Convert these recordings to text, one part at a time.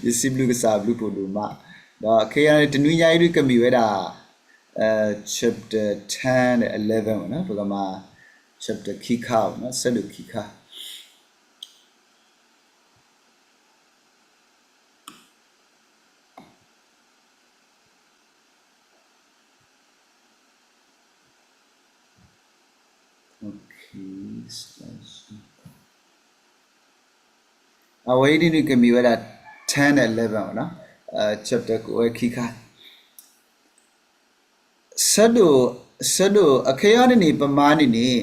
ယစံးဘျုးကစၢ်အဘျုးဖးဒိၣ်မး, ဒီးခဲအံၤန့ၣ် တနွံညါအံၤဒုးကမ့ၢ်ဝဲဒၣ် chapter ten ဒီး eleven ဝဲနီၤ, ပကမၤ chapter ခံခါဝဲနီၤ, ဆၢဒိၣ်ခံခါ. အဝဲအံၤဒ်န့ၣ်ကမ့ၢ်ဝဲဒၣ် ten ဒီး eleven ဝဲနီၤ, chapter ကအိၣ်ဝဲခံခါ. ဆၢဒိၣ်, ဆၢဒိၣ်အခဲအံၤန့ၣ်န့ၣ် ပမၤန့ၣ်န့ၣ်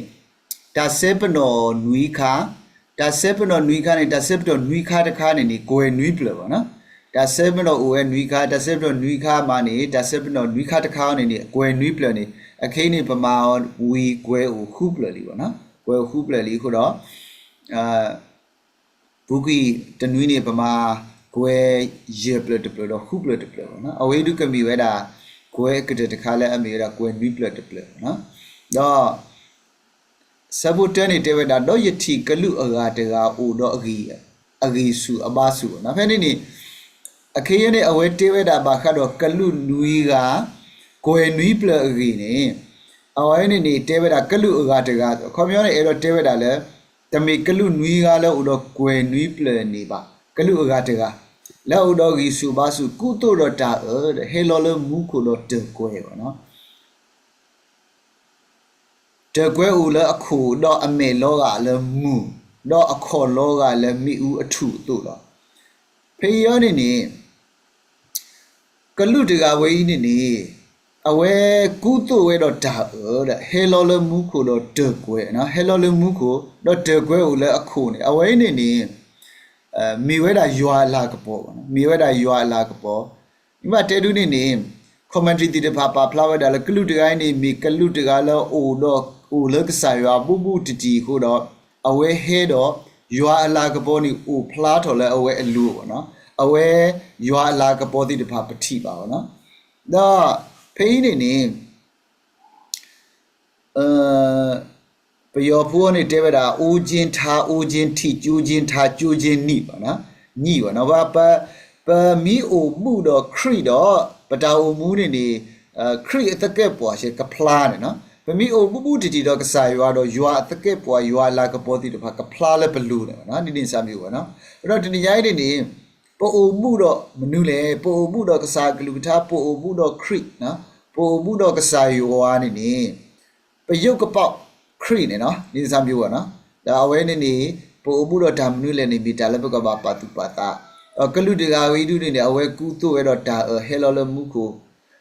တၢ်ဆဲပနီၣ်နွံခါ, တၢ်ဆဲပနီၣ်နွံခါန့ၣ် တၢ်ဆဲပနီၣ်နွံခါတခါန့ၣ်န့ၣ် ကွဲၤနွံပျၢၤဘၣ်နီၤ. တၢ်ဆဲပနီၣ်အိၣ်ဝဲနွံခါ, တၢ်ဆဲပနီၣ်နွံခါမးန့ၣ် တၢ်ဆဲပနီၣ်နွံခါတခါန့ၣ်န့ၣ် ကွဲၤနွံပျၢၤန့ၣ် အခဲအံၤန့ၣ် ပမၤအီၤဝံၤကွဲၤအိၣ်ဃုပျၢၤလံဘၣ်နီၤ. ကွဲၤအိၣ်ဃုပျၢၤလံအဃိဒီး ပူၤကွံာ်တနွံန့ၣ် ပမၤကွဲၤယဲၢ်ပျၢၤတပျၢၤဒီးဃုပျၢၤတပျၢၤဘၣ်နီၤ. အဝဲအံၤဒုးကမ့ၢ်ဝဲဒၣ် ကွဲၤအကတၢၢ်တခါလၢအမ့ၢ်ဝဲဒၣ်ကွဲၤနွံပျၢၤတပျၢၤဘၣ်နီၤ. ဒီး ဆၢဖိတၢန့ၣ်တဲဝဲဒၣ် ဒီးယထံၣ်ကလူးအဂၤတဂၤအိၣ်ဒီးအဂံၢ်ဆူၣ်အဘါဆူၣ်ဘၣ်နီၤ. ဖဲန့ၣ်န့ၣ် အခဲအံၤန့ၣ် အဝဲတဲဝဲဒၣ်ဘၣ်ဃးဒီးကလူးနွံဂၤ ကွဲၤနွံပျၢၤအဂ့ၢ်န့ၣ် အဝဲန့ၣ်န့ၣ် တဲဝဲဒၣ်ကလူးအဂၤတဂၤ, အခီပညီန့ၣ် အဲၣ်ဒိးတဲဝဲဒၣ်လၢ တမ့ၢ်ကလူးနွံဂၤလၢအိၣ်ဒီးကွဲၤနွံပျၢၤန့ၣ်ဘၣ်, ကလူးအဂၤတဂၤ လၢအအိၣ်ဒီးဂံၢ်ဆူၣ်ဘါဆူၣ် ကူသိးဒီးတၢ်အၢၣ်ဒီး ဟဲလီၤလၢမူခိၣ်ဒီးတၢၢ်ကွဲၤဘၣ်နီၤ. တၢၢ်ကွဲၤအိၣ်လၢအခိၣ် ဒီးအမဲာ်လီၤဂာ်လၢမုၢ်, ဒီးအခီၣ်လီၤဂာ်လၢမ့ၣ်အူအထူၣ်အသိးလီၤ. ဖဲအံၤန့ၣ်န့ၣ် ကလူးတဂၤဝဲအံၤန့ၣ်န့ၣ် အဝဲကူသိးဝဲဒီးတၢ်အၢၣ်ဒီး ဟဲလီၤလၢမူခိၣ်ဒီးတၢၢ်ကွဲၤ, ဟဲလီၤလၢမူခိၣ် ဒီးတၢၢ်ကွဲၤအိၣ်လၢအခိၣ်န့ၣ် အဝဲအံၤန့ၣ်န့ၣ် မ့ၢ်ဝဲဒၣ်ယွၤအလၤကပီၤဘၣ်နီၤ, မ့ၢ်ဝဲဒၣ်ယွၤအလၤကပီၤ. မ့ၢ်ဘၣ်တဲဒုန့ၣ်န့ၣ် commentary သ့ၣ်တဖၣ်ပာ်ဖျါဝဲဒၣ်လၢကလူးတဂၤအံၤန့ၣ် မ့ၢ်ကလူးတဂၤလၢအိၣ်ဒီး အိၣ်လၢကစၢ်ယွၤဘူးဘူးတံၢ်တံၢ်အဃိဒီး အဝဲဟဲဒီး ယွၤအလၤကပီၤန့ၣ်အိၣ်ဖျါထီၣ်လၢအဝဲအလိၤဘၣ်နီၤ, အဝဲယွၤအလၤကပီၤသ့ၣ်တဖၣ်ပထံၣ်ဘၣ်ဘၣ်နီၤ. ဒီးဖဲအံၤန့ၣ်န့ၣ် ပယီၤဖိန့ၣ်တဲဝဲဒၣ် အိၣ်ကၠ့ထါ အိၣ်ကၠ့ထံး ကၠိကၠ့ထါ ကၠိကၠ့နံၣ်ဘၣ်နီၤ, နံၣ်ဘၣ်နီၤ, ပမ့ၢ်အိၣ်ဘူးဒီးခရံာ်ဒီး ပတၢ်အိၣ်မူန့ၣ်န့ၣ် ခရံာ်အသကဲးပှၤဆဲးကဖျါန့ၣ်နီၤ, ပမ့ၢ်အိၣ်ဘူးဘူးတံၢ်တံၢ်ဒီးကစၢ်ယွၤဒီး ယွၤအသကဲးပှၤ ယွၤအလၤကပီၤသ့ၣ်တဖၣ်ကဖျါလၢပလိၤန့ၣ်ဘၣ်နီၤ, ဒ်န့ၣ်စၢ်မ့ၢ်အိၣ်ဘၣ်နီၤ. ဒီးတနံၤညါအံၤန့ၣ်န့ၣ် ပအိၣ်ဘူးဒီးမနုၤလဲၣ်, ပအိၣ်ဘူးဒီးကစၢ်အကလုၢ်ကထါ, ပအိၣ်ဘူးဒီးခရံာ်, ပအိၣ်ဘူးဒီးကစၢ်ယွၤန့ၣ်န့ၣ် ပယုၢ်ကပီၤခရံာ်န့ၣ်နီၤ, ဒ်န့ၣ်စၢ်မ့ၢ်အိၣ်ဘၣ်နီၤ. ဒီးအဝဲန့ၣ်န့ၣ် ပအိၣ်ဘူးဒီးတၢ်မနုၤလဲၣ်န့ၣ် မ့ၢ်တၢ်လၢပကဘၣ်ပာ်သူၣ်ပာ်သး, ဒီးကလူးတဂၤဝဲအံၤဒုန့ၣ်န့ၣ် အဝဲကူသိးဝဲဒီးတၢ်အၢၣ်ဟဲလီၤလၢမူခိၣ်,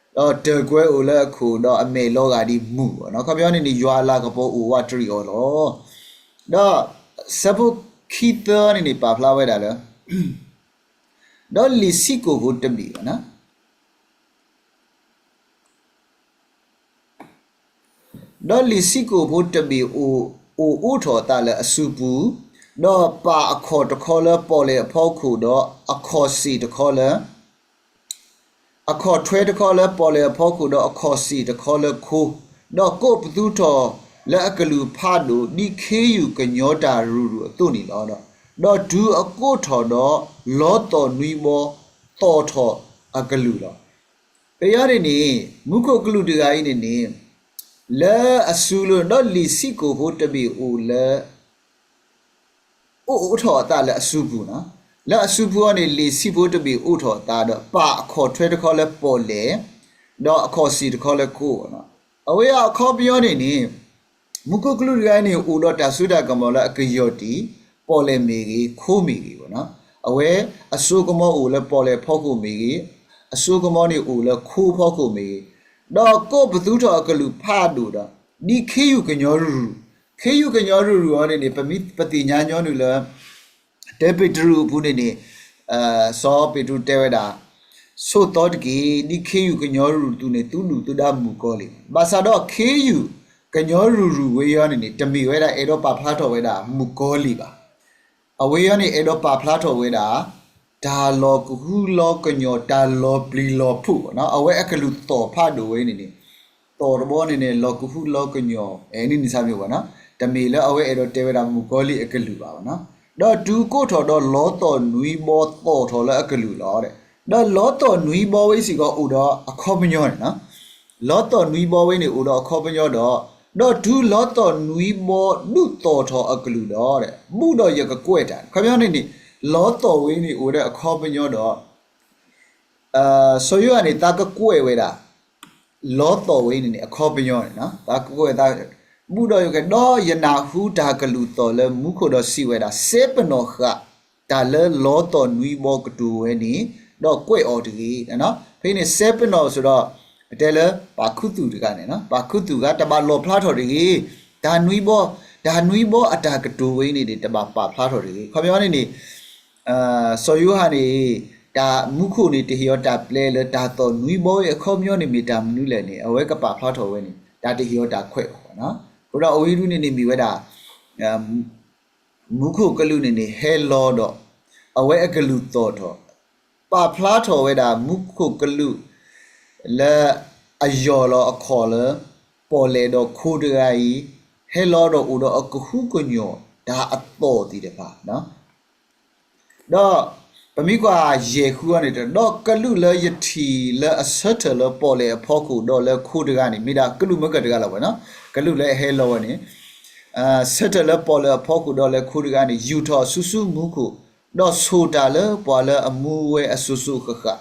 ဒီးတၢၢ်ကွဲၤအိၣ်လၢအခိၣ် ဒီးအမဲာ်လီၤဂာ်ဒ်မုၢ်ဘၣ်နီၤ, အခီပညီန့ၣ်န့ၣ် ယွၤအလၤကပီၤအိၣ်ဝးတရံးအီၤလီၤ. ဒီးဆၢဖိခံသၢန့ၣ်န့ၣ် ပာ်ဖျါဝဲဒၣ်လၢ ဒီးလံာ်ဆံးကိာ်ဖိတဘ့ၣ်ဘၣ်နီၤ, ဒီးလံာ်ဆံးကိာ်ဖိတဘ့ၣ်အိၣ်အိးထီၣ်အသးလၢအစုပူၤ, ဒီးပာ်အခီၣ်တခီလၢပီၣ်လဲၣ်အဖီခိၣ်, ဒီးအခီၣ်စ့ၣ်တခီလၢ အခီၣ်ထွဲတခီလၢပီၣ်လဲၣ်အဖီခိၣ်, ဒီးအခီၣ်စ့ၣ်တခီလၢခိ, ဒီးကိးပသူထီၣ်လၢအကလုၢ်ဖးဒိၣ် ဒ်ခ့ယုၢ်ကညီၤတၢ်ရုၢ်ရုၢ်အသိးန့ၣ်လီၤ. ဒီးတုၤအကိးထီၣ်ဒီး လီသီၣ်နွံဘီ သီၣ်ထီၣ်အကလုၢ်လီၤ. ပယီၤန့ၣ်န့ၣ် မူခိၣ်ကလူးတဂၤအံၤန့ၣ်န့ၣ် လၢအစုလိၤဒီးလံာ်ဆံးကိာ်ဖိတဘ့ၣ်အိၣ်လၢ အိးအိးထီၣ်အသးလၢအစုပူၤနီၤ. လၢအစုပူၤအီၤန့ၣ် လံာ်ဆံးဖိတဘ့ၣ်အိးထီၣ်အသးဒီး ပာ်အခီၣ်ထွဲတခီလၢပီၣ်လဲၣ်, ဒီးအခီၣ်စ့ၣ်တခီလၢခိဘၣ်နီၤ. အဝဲအခီပညီန့ၣ်န့ၣ် မူခိၣ်ကလူးတဂၤအံၤန့ၣ် အိၣ်ဒီးတၢ်စိတၢ်ကမီၤလၢအကယီၢ်တံၢ် ပီၣ်လဲၣ်မ့ၢ်ဂ့ၤ, ခိမ့ၢ်ဂ့ၤဘၣ်နီၤ. အဝဲအစိကမီၤအိၣ်လၢပီၣ်လဲၣ်ဖီခိၣ်မ့ၢ်ဂ့ၤ, အစိကမီၤန့ၣ်အိၣ်လၢခိဖီခိၣ်မ့ၢ်ဂ့ၤ, ဒီးကိးပသူထီၣ်အကလုၢ်ဖးဒိၣ်ဒီး ဒ်ခ့ယုၢ်ကညီၤရုၢ်ရုၢ်, ခ့ယုၢ်ကညီၤရုၢ်ရုၢ်အီၤန့ၣ်န့ၣ် ပမ့ၢ်ပသ့ၣ်ညါညီနုၢ်လၢ တၢပ့းတရူးအပူၤန့ၣ်န့ၣ် စီၤပ့းတရူးတဲဝဲဒၣ်, ဆိးသီတက့ၢ်, ဒ်ခ့ယုၢ်ကညီၤရုၢ်ရုၢ်သုန့ၣ် သုဒုၣ်သုဒါမုၣ်ကီၤလံၢ်. ဘၣ်ဆၣ်ဒီးခ့ယုၢ်ကညီၤရုၢ်ရုၢ်ဝဲအံၤန့ၣ်န့ၣ် တမ့ၢ်ဝဲဒၣ်အဲၣ်ဒိးပာ်ဖျါထီၣ်ဝဲဒၣ်မုၣ်ကီၤလံၢ်ဘၣ်. အဝဲအံၤန့ၣ် အဲၣ်ဒိးပာ်ဖျါထီၣ်ဝဲဒၣ် တၢ်လီၤကဟုလီၤကညီၤ တၢ်လီၤပျံၤလီၤဖုးဘၣ်နီၤ. အဝဲအကလုၢ်သီၣ်ဖးဒိၣ်ဝဲန့ၣ်န့ၣ် သီၣ်တဘီန့ၣ်န့ၣ် လီၤကဟုလီၤကညီၤ အဲၣ်ဒိးန့ၣ်စၢ်မ့ၢ်ဘၣ်နီၤ. တမ့ၢ်လၢအဝဲအဲၣ်ဒိးတဲဝဲဒၣ်မုၣ်ကီၤလံၢ်အကလုၢ်ဘၣ်ဘၣ်နီၤ. ဒီးတုၤကိးထီၣ်ဒီးလီသီၣ်နွံဘီသီၣ်ထီၣ်လၢအကလုၢ်လီၤ. ဒီးလီသီၣ်နွံဘီဝဲစ့ၢ်ကီးအိၣ်ဒီးအခီပညီန့ၣ်လီၤ. လီသီၣ်နွံဘီဝဲန့ၣ်အိၣ်ဒီးအခီပညီဒီး, ဒီးတုၤလီသီၣ်နွံဘီဒုးသီၣ်ထီၣ်အကလုၢ်ဒီး, ဘူးဒီးယကကွဲးတၢ်, အခီပညီန့ၣ်န့ၣ်, လီသီၣ်ဝဲန့ၣ်အိၣ်ဒီးအခီပညီဒီး စီၤယိၤဟၣ်န့ၣ် သးကကွဲးဝဲဒၣ် လီသီၣ်ဝဲန့ၣ်န့ၣ် အခီပညီန့ၣ်, သးကကွဲးဝဲဒၣ်, ဘူးဒီးယက, ဒီးယနၢ်ဟူတၢ်ကလုၢ်သီၣ်လၢမူခိၣ်ဒီးစံးဝဲဒၣ်, စဲပနီၣ်ဃာ်တၢ်လၢလီသီၣ်နွံဘီကတိၤဝဲန့ၣ်, ဒီးကွဲးအီၤတဂ့ၤ. ဖဲန့ၣ် စဲပနီၣ်စ့ၢ်ဒီး, ပတဲလၢပာ်ခူသူၣ်တဂၤန့ၣ်, ပာ်ခူသူၣ်တဂၤ တဘၣ်လီၣ်ဖျါထီၣ်တဂ့ၤ, တၢ်နွံဘီ, တၢ်နွံဘီအတၢ်ကတိၤဝဲန့ၣ်န့ၣ် တဘၣ်ပာ်ဖျါထီၣ်တဂ့ၤ. အခီပညီန့ၣ်န့ၣ် စီၤယိၤဟၣ်န့ၣ်, တၢ်မူခိၣ်န့ၣ် တဟ့ၣ်အီၤတၢ်ပျဲလၢတၢ်သီၣ်နွံဘီဝဲအခီပညီန့ၣ် မ့ၢ်တၢ်မနုၤလဲၣ်န့ၣ် အဝဲကပာ်ဖျါထီၣ်ဝဲန့ၣ် တၢ်တဟ့ၣ်အီၤတၢ်ခွဲးအီၤဘၣ်. အဃိဒီးအဝဲဒၣ်န့ၣ်န့ၣ်မ့ၢ်ဝဲဒၣ် မူခိၣ်ကလူးန့ၣ်န့ၣ် ဟဲလီၤဒီး အဝဲအကလုၢ်သီၣ်ထီၣ်, ပာ်ဖျါထီၣ်ဝဲဒၣ်မူခိၣ်ကလူး လၢအယီၢ်လီၤအခီၣ်လၢ ပီၣ်လဲၣ်ဒီးခိတဂၤအံၤ ဟဲလီၤဒီးအိၣ်ဒီးအကဟုကညီၢ်တၢ်အသီၣ်သ့ၣ်တဖၣ် ဒီးပမ့ၢ်ကွၢ်ယဲၢ်ဃုအံၤန့ၣ်, ဒီးကလူးလၢယထံၣ်လၢအဆၢထၢၣ်လၢပီၣ်လဲၣ်အဖီခိၣ်ဒီးလၢခိတဂၤန့ၣ်, မ့ၢ်ဒၣ်ကလူးမ့ၢ်ကတဂၤလီၤဝဲ, ကလူးလၢအဟဲလီၤဝဲန့ၣ်, ဆၢထၢၣ်လၢပီၣ်လဲၣ်အဖီခိၣ်ဒီးလၢခိတဂၤန့ၣ် ယူာ်ထီၣ်အစုဆူမူခိၣ်, ဒီးဆိၣ်တၢ်လၢပှၤလၢအမူဝဲအစိၤစိၤဃၣ်ဃၣ်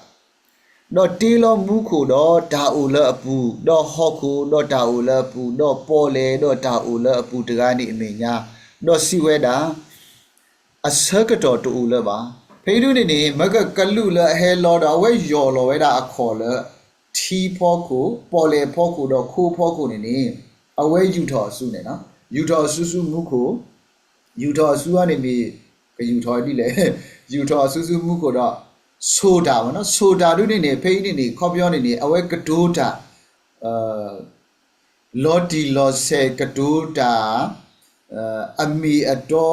ဒီးတ့လီၤမူခိၣ်ဒီးတၢ်အိၣ်လၢအပူၤ, ဒီးဟီၣ်ခိၣ်ဒီးတၢ်အိၣ်လၢအပူၤ, ဒီးပီၣ်လဲၣ်ဒီးတၢ်အိၣ်လၢအပူၤတဂၤန့ၣ်အမဲာ်ညါ, ဒီးစံးဝဲဒၣ်, အဆၢကတီၢ်တအိၣ်လၢၤဘၣ်. ဖဲအံၤဒၣ်န့ၣ်န့ၣ် မ့ၢ်ကကလူးလၢအဟဲလီၤဒီး အဝဲယီၢ်လီၤဝဲဒၣ်အခီၣ်လၢ ထံဖီခိၣ်, ပီၣ်လဲၣ်ဖီခိၣ်ဒီးခိဖီခိၣ်န့ၣ်န့ၣ်, အဝဲယူာ်ထီၣ်အစုန့ၣ်, ယူာ်ထီၣ်အစုဆူမူခိၣ်, ယူာ်ထီၣ်အစုန့ၣ်မ့ၢ် ကယူာ်ထီၣ်ဒ်လဲၣ်, ယူာ်ထီၣ်အစုဆူမူခိၣ်ဒီး ဆိၣ်တၢ်ဝဲ, ဆိၣ်တၢ်ဒၣ်န့ၣ်န့ၣ် ဖဲအံၤန့ၣ်န့ၣ် အခီပညီန့ၣ်န့ၣ် အဝဲကတိၤတၢ် လီၤတံၢ်လီၤဆဲးကတိၤတၢ် အမ့ၢ်အတီ,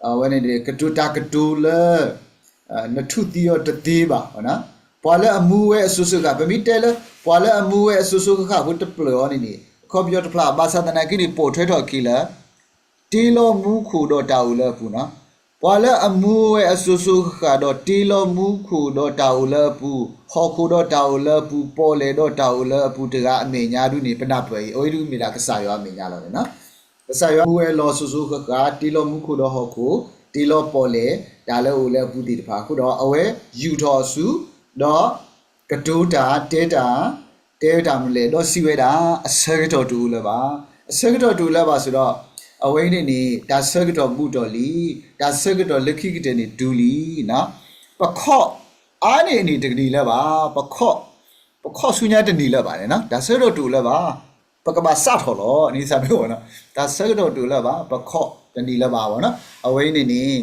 အဝဲန့ၣ် ကတိၤတၢ်ကတိၤလၢ နထူၣ်သံအီၤတသ့ဘၣ်. ပှၤလၢအမူဝဲအစိၤစိၤဃၣ်ဃၣ်, ပမ့ၢ်တဲလၢ ပှၤလၢအမူဝဲအစိၤစိၤဃၣ်ဃၣ်ဖိတဖျၢၣ်အံၤန့ၣ်န့ၣ် အခီပညီတဖျါ ဘၣ်ဆၣ်သနာ်က့န့ၣ် ပိာ်ထွဲထီၣ်အခံလၢ တ့လီၤမူခိၣ်ဒီးတၢ်အိၣ်လၢအပူၤန့ၣ်, ပှၤလၢအမူဝဲအစိၤစိၤဃၣ်ဃၣ်ဒီးတ့လီၤမူခိၣ်ဒီးတၢ်အိၣ်လၢအပူၤ, ဟီၣ်ခိၣ်ဒီးတၢ်အိၣ်လၢအပူၤ, ပီၣ်လဲၣ်ဒီးတၢ်အိၣ်လၢအပူၤတဂၤအမဲာ်ညါဒၣ်န့ၣ် ပနၢ်ပၢၢ်အံၤ အဝဲဒၣ်မ့ၢ်ဒၣ်ကစၢ်ယွၤအမဲာ်ညါလီၤန့ၣ်. ကစၢ်ယွၤမူဝဲလီၤစိၤစိၤဃၣ်ဃၣ်, တ့လီၤမူခိၣ်ဒီးဟီၣ်ခိၣ်, တ့လီၤပီၣ်လဲၣ်, တၢ်လၢအအိၣ်လၢအပူၤသ့ၣ်တဖၣ်အဃိဒီး အဝဲယူာ်ထီၣ်အစု, ဒီးကတိၤတၢ်, တဲတၢ်, တဲဝဲတၢ်မနုၤလဲၣ်, ဒီးစံးဝဲဒၣ်, အဆၢကတီၢ်တအိၣ်လၢၤဘၣ်. အဆၢကတီၢ်တအိၣ်လၢၤဘၣ်စ့ၢ်ဒီး အဝဲအံၤန့ၣ်န့ၣ် တၢ်ဆၢကတီၢ်ဘူးထီၣ်လံ, တၢ်ဆၢကတီၢ်လၢခံကတၢၢ်န့ၣ်တုၤလံ. ပခီၣ်အါန့ၢ်န့ၣ်တနံၤလၢၤဘၣ်, ပခီၣ်, ပခီၣ်ဆူညါတနံၤလၢၤဘၣ်န့ၣ်, တၢ်ဆၢကတီၢ်တအိၣ်လၢၤဘၣ်, ပကဘၣ်စးထီၣ်လီၤန့ၣ်, တၢ်ဆၢကတီၢ်တအိၣ်လၢၤဘၣ်, ပခီၣ်တနံၤလၢၤဘၣ်ဘၣ်န့ၣ်, အဝဲအံၤန့ၣ်န့ၣ်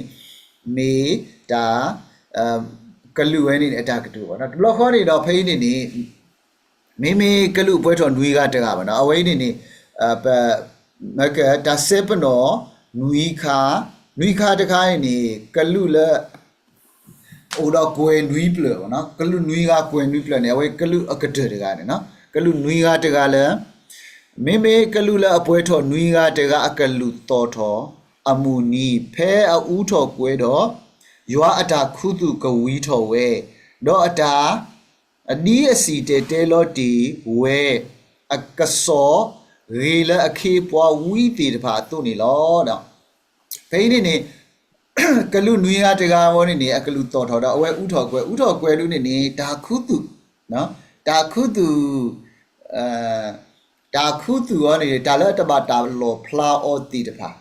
မ့ၢ်တၢ် ကလူးဝဲန့ၣ်အတၢ်ကတိၤဘၣ်န့ၣ်, တဘျီဃီန့ၣ်ဒီးဖဲအံၤန့ၣ်န့ၣ် မ့မ့ၢ်ကလူးအပှဲၤထီၣ်နွံဂၤတဂၤဘၣ်န့ၣ်, အဝဲအံၤန့ၣ်န့ၣ် ပ, မ့ၢ်ကတၢ်စဲပနီၣ် နွံခါ, နွံခါတခါအံၤန့ၣ် ကလူးလၢ အိၣ်ဒီးကွဲၤနွံဖျၢၣ်, ကလူးနွံဂၤကွဲၤနွံဖျၢၣ်န့ၣ် အဝဲကလူးအကတၢၢ်တဂၤန့ၣ်, ကလူးနွံဂၤတဂၤလၢ မ့မ့ၢ်ကလူးလၢအပှဲၤထီၣ်နွံဂၤတဂၤအကလူးသီၣ်ထီၣ်အမုၢ်နံၤ ဖဲအအူထီၣ်ကွဲၤဒီး ယွၤအတၢ်ခူသူၣ်ကဝံၤထီၣ်ဝဲ, ဒီးအတၢ် ဒ်အစံၣ်တဲၤတဲလီၤတ့ၢ်ဝဲ အကစီၣ်ဂ့ၤလၢအခ့အပှၤဝံသ့ၣ်တဖၣ်အသိးန့ၣ်လီၤ. ဖဲအံၤန့ၣ်န့ၣ် ကလူးနွံဂၤတဂၤဝဲန့ၣ်န့ၣ် အကလူးသီၣ်ထီၣ်ဒီး အဝဲအူထီၣ်ကွဲၤ, အူထီၣ်ကွဲၤဒၣ်န့ၣ်န့ၣ် တၢ်ခူသူၣ်, တၢ်ခူသူၣ်, တၢ်ခူသူၣ်အံၤန့ၣ် တၢ်လၢတဘၣ်တၢ်လီၣ်ဖျါအီၤသ့ၣ်တဖၣ်